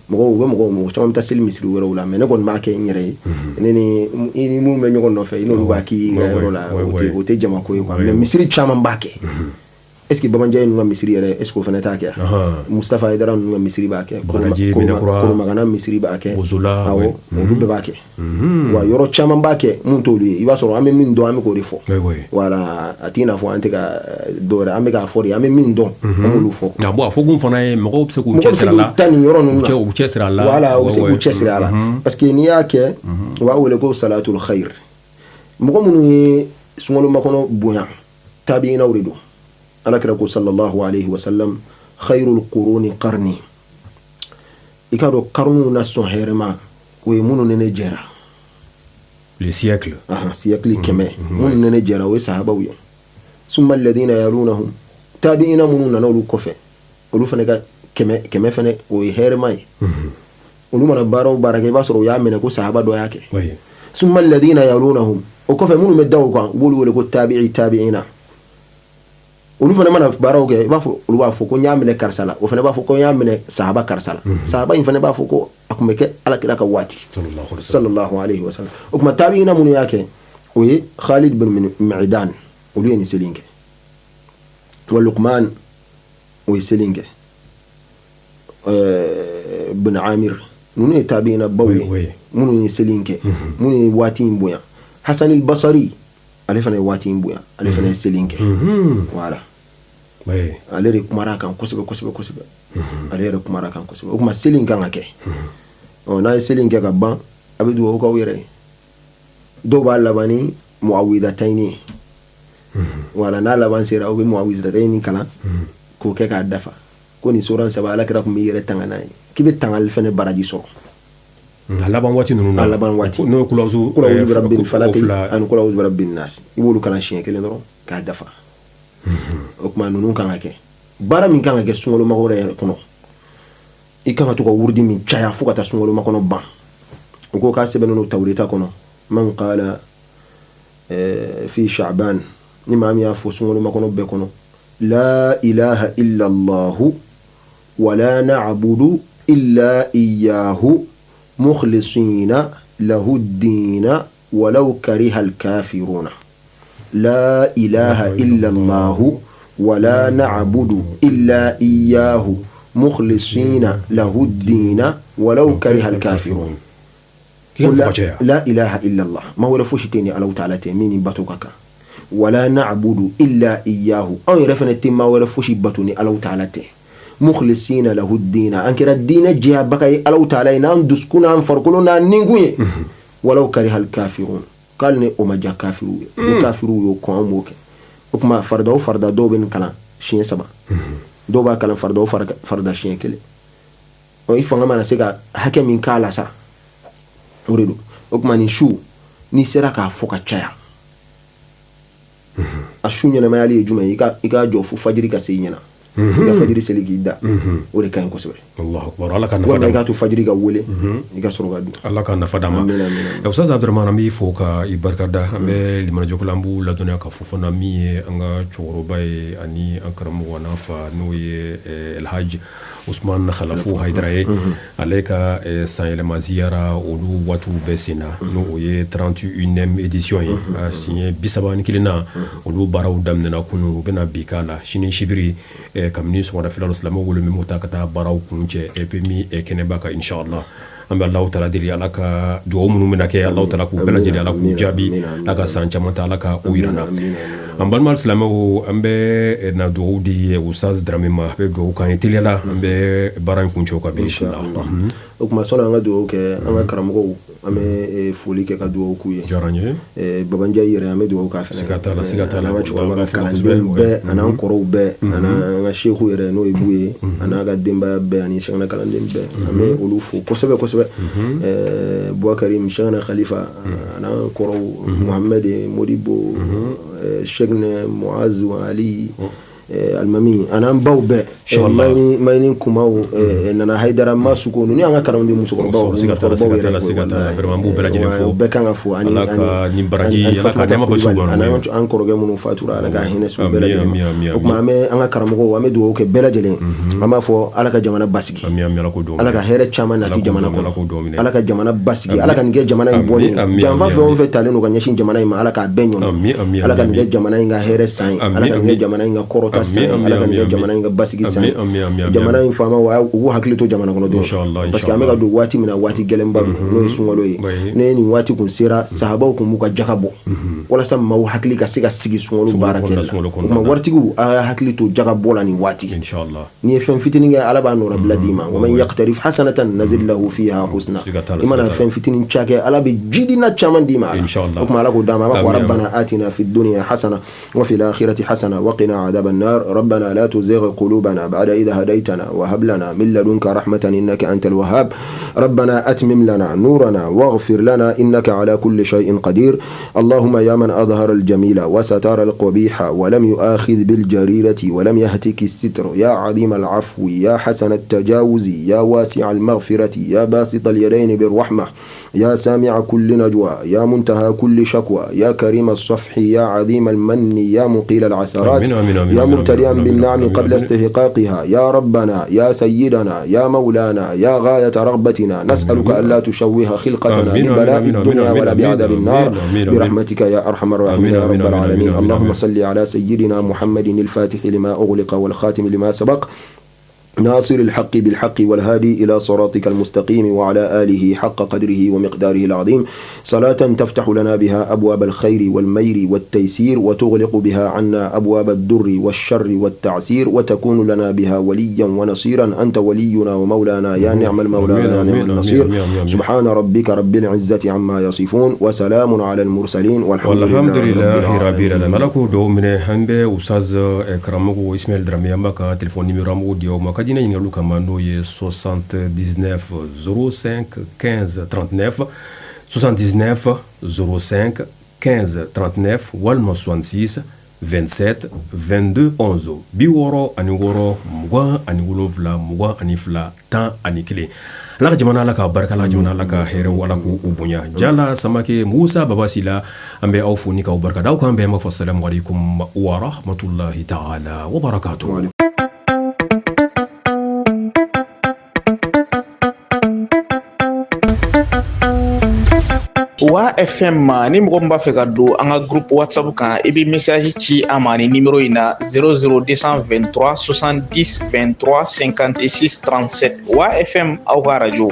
Mɔgɔw u bɛ mɔgɔw mɔgɔ caman bɛ taa seli misiri wɛrɛw la, mais ne kɔni b'a kɛ n yɛrɛ ye. Ne ni i ni minnu bɛ ɲɔgɔn nɔfɛ, i n'olu b'a k'i ka yɔrɔ la, o tɛ jamako ye quoi. Mais misiri caman b'a kɛ. Est ce que Bamandiaye ninnu ka misiri yɛrɛ, est ce que o fana t'a kɛ? Mustafa Hayidara ninnu ka misiri b'a kɛ, Koromagana misiri b'a kɛ, awɔ, olu bɛɛ b'a kɛ. Wa yɔrɔ caman b'a kɛ mun t'olu ye. I b'a sɔrɔ an bɛ min dɔn, an bɛ k'o de fɔ. Voilà, a t'i n'a fɔ an tɛ ka dɔ wɛrɛ, an bɛ k'a fɔ de, an bɛ min dɔn, an b'olu fɔ. Nka bon, a fɔ kun fana ye mɔgɔw bɛ se k'u cɛsiri a la. Mɔgɔw bɛ se k'u ta nin yɔrɔ ninnu na. U cɛsiri a la. Voilà, u bɛ se k'u cɛsiri a la. Parce que n'i y'a kɛ, u b'a wele ko salatul khayr. Mɔgɔ minnu ye sunkalo makɔnɔ bonya, tabiinaw de don. Ala kira ko sallallahu alayhi wa sallam, khayrul quruni qarni, i k'a dɔn karunw na sɔn hɛrɛma, o ye minnu ni ne jɛra. Le siècle. Siècle 100, minnu ni ne jɛra, o ye sahabaw ye. Summa alladhina yalunahum, tabiina minnu nana olu kɔfɛ, olu fana ka 100 fana, o ye hɛrɛma ye. Olu mana baara o baara kɛ, i b'a sɔrɔ u y'a minɛ ko sahaba dɔ y'a kɛ. Summa alladhina yalunahum, o kɔfɛ minnu bɛ da o kan, u b'olu wele ko tabi'i tabi'ina. Olu fana mana baaraw kɛ, i b'a fɔ olu b'a fɔ ko n y'a minɛ karisa la, o fana b'a fɔ ko n y'a minɛ sahaba karisa la. Sahaba in fana b'a fɔ ko a tun bɛ kɛ ala kira ka waati sallallahu alayhi wa sallam. O tuma tabi'ina minnu y'a kɛ, o ye Khalid bin Mi'dan, olu ye nin seli in kɛ. Wa Luqman, o ye seli in kɛ. Bin Amir, ninnu ye tabi'ina baw ye minnu ye seli in kɛ, minnu ye waati in bonya. Hasan al-Basri, ale fana ye waati in bonya, ale fana ye seli in kɛ. Voilà, ale de kumara a kan kosɛbɛ kosɛbɛ kosɛbɛ, ale yɛrɛ kumara a kan kosɛbɛ. O tuma seli in kan ka kɛ. Ɔ, n'a ye seli in kɛ ka ban, a bɛ dugawu k'aw yɛrɛ ye. Dɔw b'a laban ni muawidatayini ye. Wala n'a laban sera, aw bɛ muawidatayini kalan k'o kɛ k'a dafa. Ko nin suran saba, Ala kira tun b'i yɛrɛ tanga n'a ye, k'i bɛ tangali fɛnɛ baraji sɔrɔ. A laban waati ninnu na. A laban waati. N'o ye kulazu. Kul a'udhu birabbil falaki ani kul a'udhu birabbin nas, i b'olu kalan siɲɛ kelen dɔrɔn k'a dafa. O tuma ninnu kan ka kɛ baara min kan ka kɛ sunkalo makɔnɔ yɛrɛ kɔnɔ, i kan ka to ka wurudi min caya fo ka taa sunkalo makɔnɔ ban. U ko k'a sɛbɛnnen don Tawureta kɔnɔ: man qala fi sha'ban, ni maa min y'a fɔ sunkalo makɔnɔ bɛɛ kɔnɔ, la ilaha illa allahu wala na'budu illa iyyahu mukhlisina lahu dina walau kariha al-kafiruna. La ilaha illa allahu wala na'budu illa iyyahu mukhlisina lahu dina walau kariha al-kafirun. La ilaha illallah, ma wɛrɛ fosi tɛ ni Alahu taala tɛ min ni bato ka kan. Wala na'budu illa iyyahu, anw yɛrɛ fana tɛ maa wɛrɛ fosi bato ni Alahu taala tɛ. Mukhlisina lahu dina, an kɛra diinɛ jɛyabaga ye Alahu taala ye n'an dusukun n'an farikolo n'an ninkun ye. Walau karihal kafirun, k'ale ni o ma diya kafiriw ye, ni kafiriw y'o kɔn, an b'o kɛ. O tuma farida o farida, dɔw bɛ nin kalan siɲɛ saba, dɔw b'a kalan farida o farida siɲɛ kelen. Ɔ, i fanga mana se ka hakɛ min k'a la sa, o de don. O tuma nin su, n'i sera k'a fɔ ka caya, a su ɲɛnamayali ye jumɛn ye? I ka jɔ fo fajiri ka se i ɲɛna, i ka fajiri seli k'i da, o de ka ɲi kosɛbɛ. Allahu akbar, Ala ka nafa. Walima i k'a to fajiri ka wele, i ka sɔrɔ ka dun. Ala ka nafa d'an ma. Amina, amina. Ustaz Abdramane, an b'i fo ka i barika da. An bɛ limanajɔkulu, an b'u ladɔnniya k'a fɔ fana min ye an ka cɛkɔrɔba ye ani an karamɔgɔ n'a fa, n'o ye Elhaji Usman Khalafu Hayidara ye, ale ka sanyɛlɛma ziyara, olu waatiw bɛɛ sen na, n'o o ye 31e édition ye, a siɲɛ 31 na. Olu baaraw daminɛna kunun, u bɛna bi k'a la, sini sibiri, kabini sɔgɔmada la, silamɛw wele min ta ka taa baaraw kun cɛ EPMI kɛnɛba kan, inshallah. An bɛ Alahu taala deli, Ala ka dugawu minnu bɛna kɛ, Alahu taala k'u bɛɛ lajɛlen, Ala k'u jaabi, Ala ka san caman ta, Ala ka o yira an na. An balima silamɛw, an bɛ na dugawu di Ustaz Dramé ma, a bɛ dugawu k'an ye teliya la, an bɛ baara in kuncɛ o kan bi, inshallah. O tuma sɔnni an ka dugawu kɛ an ka karamɔgɔw, an bɛ foli kɛ ka dugawu k'u ye. Diyara n ye. Baba Njayi yɛrɛ, an bɛ dugawu k'a fana. Siga t'a la, siga t'a la. An ka cɛkɔrɔba ka kalandenw bɛɛ an'an kɔrɔw bɛɛ an'an ka seku yɛrɛ, n'o ye Bu ye, an'a ka denbaya bɛɛ ani Sɛkɛna kalanden bɛɛ, an bɛ olu fo kosɛbɛ kosɛbɛ. Bouakari, Sɛkɛna Khalifa, an'an kɔrɔw Mohamed Modibo, Sɛkinɛ Muazu, Ali Alimami, an'an baw bɛɛ, Mayini Kumaw, Nana Hayidara Masuko, ninnu y'an ka karamɔgɔ musokɔrɔbaw. Siga t'a la, siga t'a la, siga t'a la. Vraiment, an b'u bɛɛ lajɛlen fo. Bɛɛ kan ka fo ani Ala ka nin baraji, Ala ka nɛɛma bɛ s'u ma. Ani an kɔrɔkɛ minnu fatura, Ala ka hinɛ s'u bɛɛ lajɛlen ma. O tuma an bɛ an ka karamɔgɔw, an bɛ dugawu kɛ bɛɛ lajɛlen. An b'a fɔ Ala ka jamana basigi. Ami, ami, Ala k'o dugawu. Ala ka hɛrɛ caman nati jamana kɔnɔ. Ala ka jamana basigi. Ala ka nin kɛ jamana in bɔlen ye. Janfa fɛn o fɛn talen don ka ɲɛsin jamana in ma, Ala k'a bɛɛ ɲɔni. Ami, ami. Ala ka nin kɛ jamana in ka hɛrɛ san ye. Ala ka nin kɛ jamana in ka kɔrɔta san ye. Ala ka nin kɛ jamana in ka basigi san ye. Jamana in faamaw, u k'u hakili to jamana kɔnɔdenw, parce que an bɛ ka don waati min na, waati gɛlɛnba don, n'o ye sunkalo ye. Ne nin waati kun sera, sahabaw kun b'u ka jaka bɔ walasa maaw hakili ka se ka sigi sunkalo baara kɛ la. O tuma waritigiw, a y'a hakili to jaka bɔ la nin waati. N'i ye fɛn fitinin kɛ, Ala b'a nɔrɔbila d'i ma. Wa man yaqtarif hasanatan nazid lahu fiha husna. I mana fɛn fitinin ca kɛ, Ala bɛ jidina caman d'i ma. O tuma Ala k'o d'an ma. An b'a fɔ rabbana atina fid dunya hasana وفي الآخرة حسنة وقنا عذاب النار. ربنا لا تزغ قلوبنا بعد إذا هديتنا وهب لنا من لدنك رحمة إنك أنت الوهاب. ربنا أتمم لنا نورنا واغفر لنا إنك على كل شيء قدير. اللهم يا من أظهر الجميل وستر القبيح ولم يؤاخذ بالجريرة ولم يهتك الستر، يا عظيم العفو، يا حسن التجاوز، يا واسع المغفرة، يا باسط اليدين بالرحمة، يا سامع كل نجوى، يا منتهى كل شكوى، يا كريم الصفح، يا عظيم المن، يا مقيل العثرات، يا مبتدئا بالنعم قبل استحقاقها، يا ربنا، يا سيدنا، يا مولانا، يا غاية رغبتنا، نسألك ألا تشوه خلقتنا ببلاء الدنيا ولا بعذاب النار برحمتك يا أرحم الراحمين يا رب العالمين. اللهم صل على سيدنا محمد الفاتح لما أغلق والخاتم لما سبق. ناصر الحق بالحق والهادي إلى صراطك المستقيم وعلى آله حق قدره ومقداره العظيم. صلاة تفتح لنا بها أبواب الخير والمير والتيسير، وتغلق بها عنا أبواب الدر والشر والتعسير، وتكون لنا بها وليا ونصيرا. أنت ولينا ومولانا، يا نعم المولى يا نعم النصير. سبحان ربك رب العزة عما يصفون، وسلام على المرسلين، والحمد لله رب العالمين. Ala k'o dugawu minɛ. An bɛ Ustaz karamɔgɔ Ismaël Dramé, an b'a ka téléphone numéro an b'o di aw ma ka diinɛ ɲininkaliw kama, n'o ye 79 05 15 39, 79 05 15 39, walima 66 27 22 11, 66 27 22 11. Ala ka jamana, Ala ka barika, ala ka jamana, Ala ka hɛrɛ, Ala k'u bonya. Jala Samake, Musa Babasila, an bɛ aw fo ni k'aw barika da. Aw k'an bɛn, an b'a fɔ salamu alaikum wa rahmatullahi ta'ala wa barakatuh. Wa FM, ni mɔgɔ min b'a fɛ ka don an ka groupe WhatsApp kan, i bɛ message ci an ma ni numéro in na: 00223 70 23 56 37. Wa FM, aw ka radio.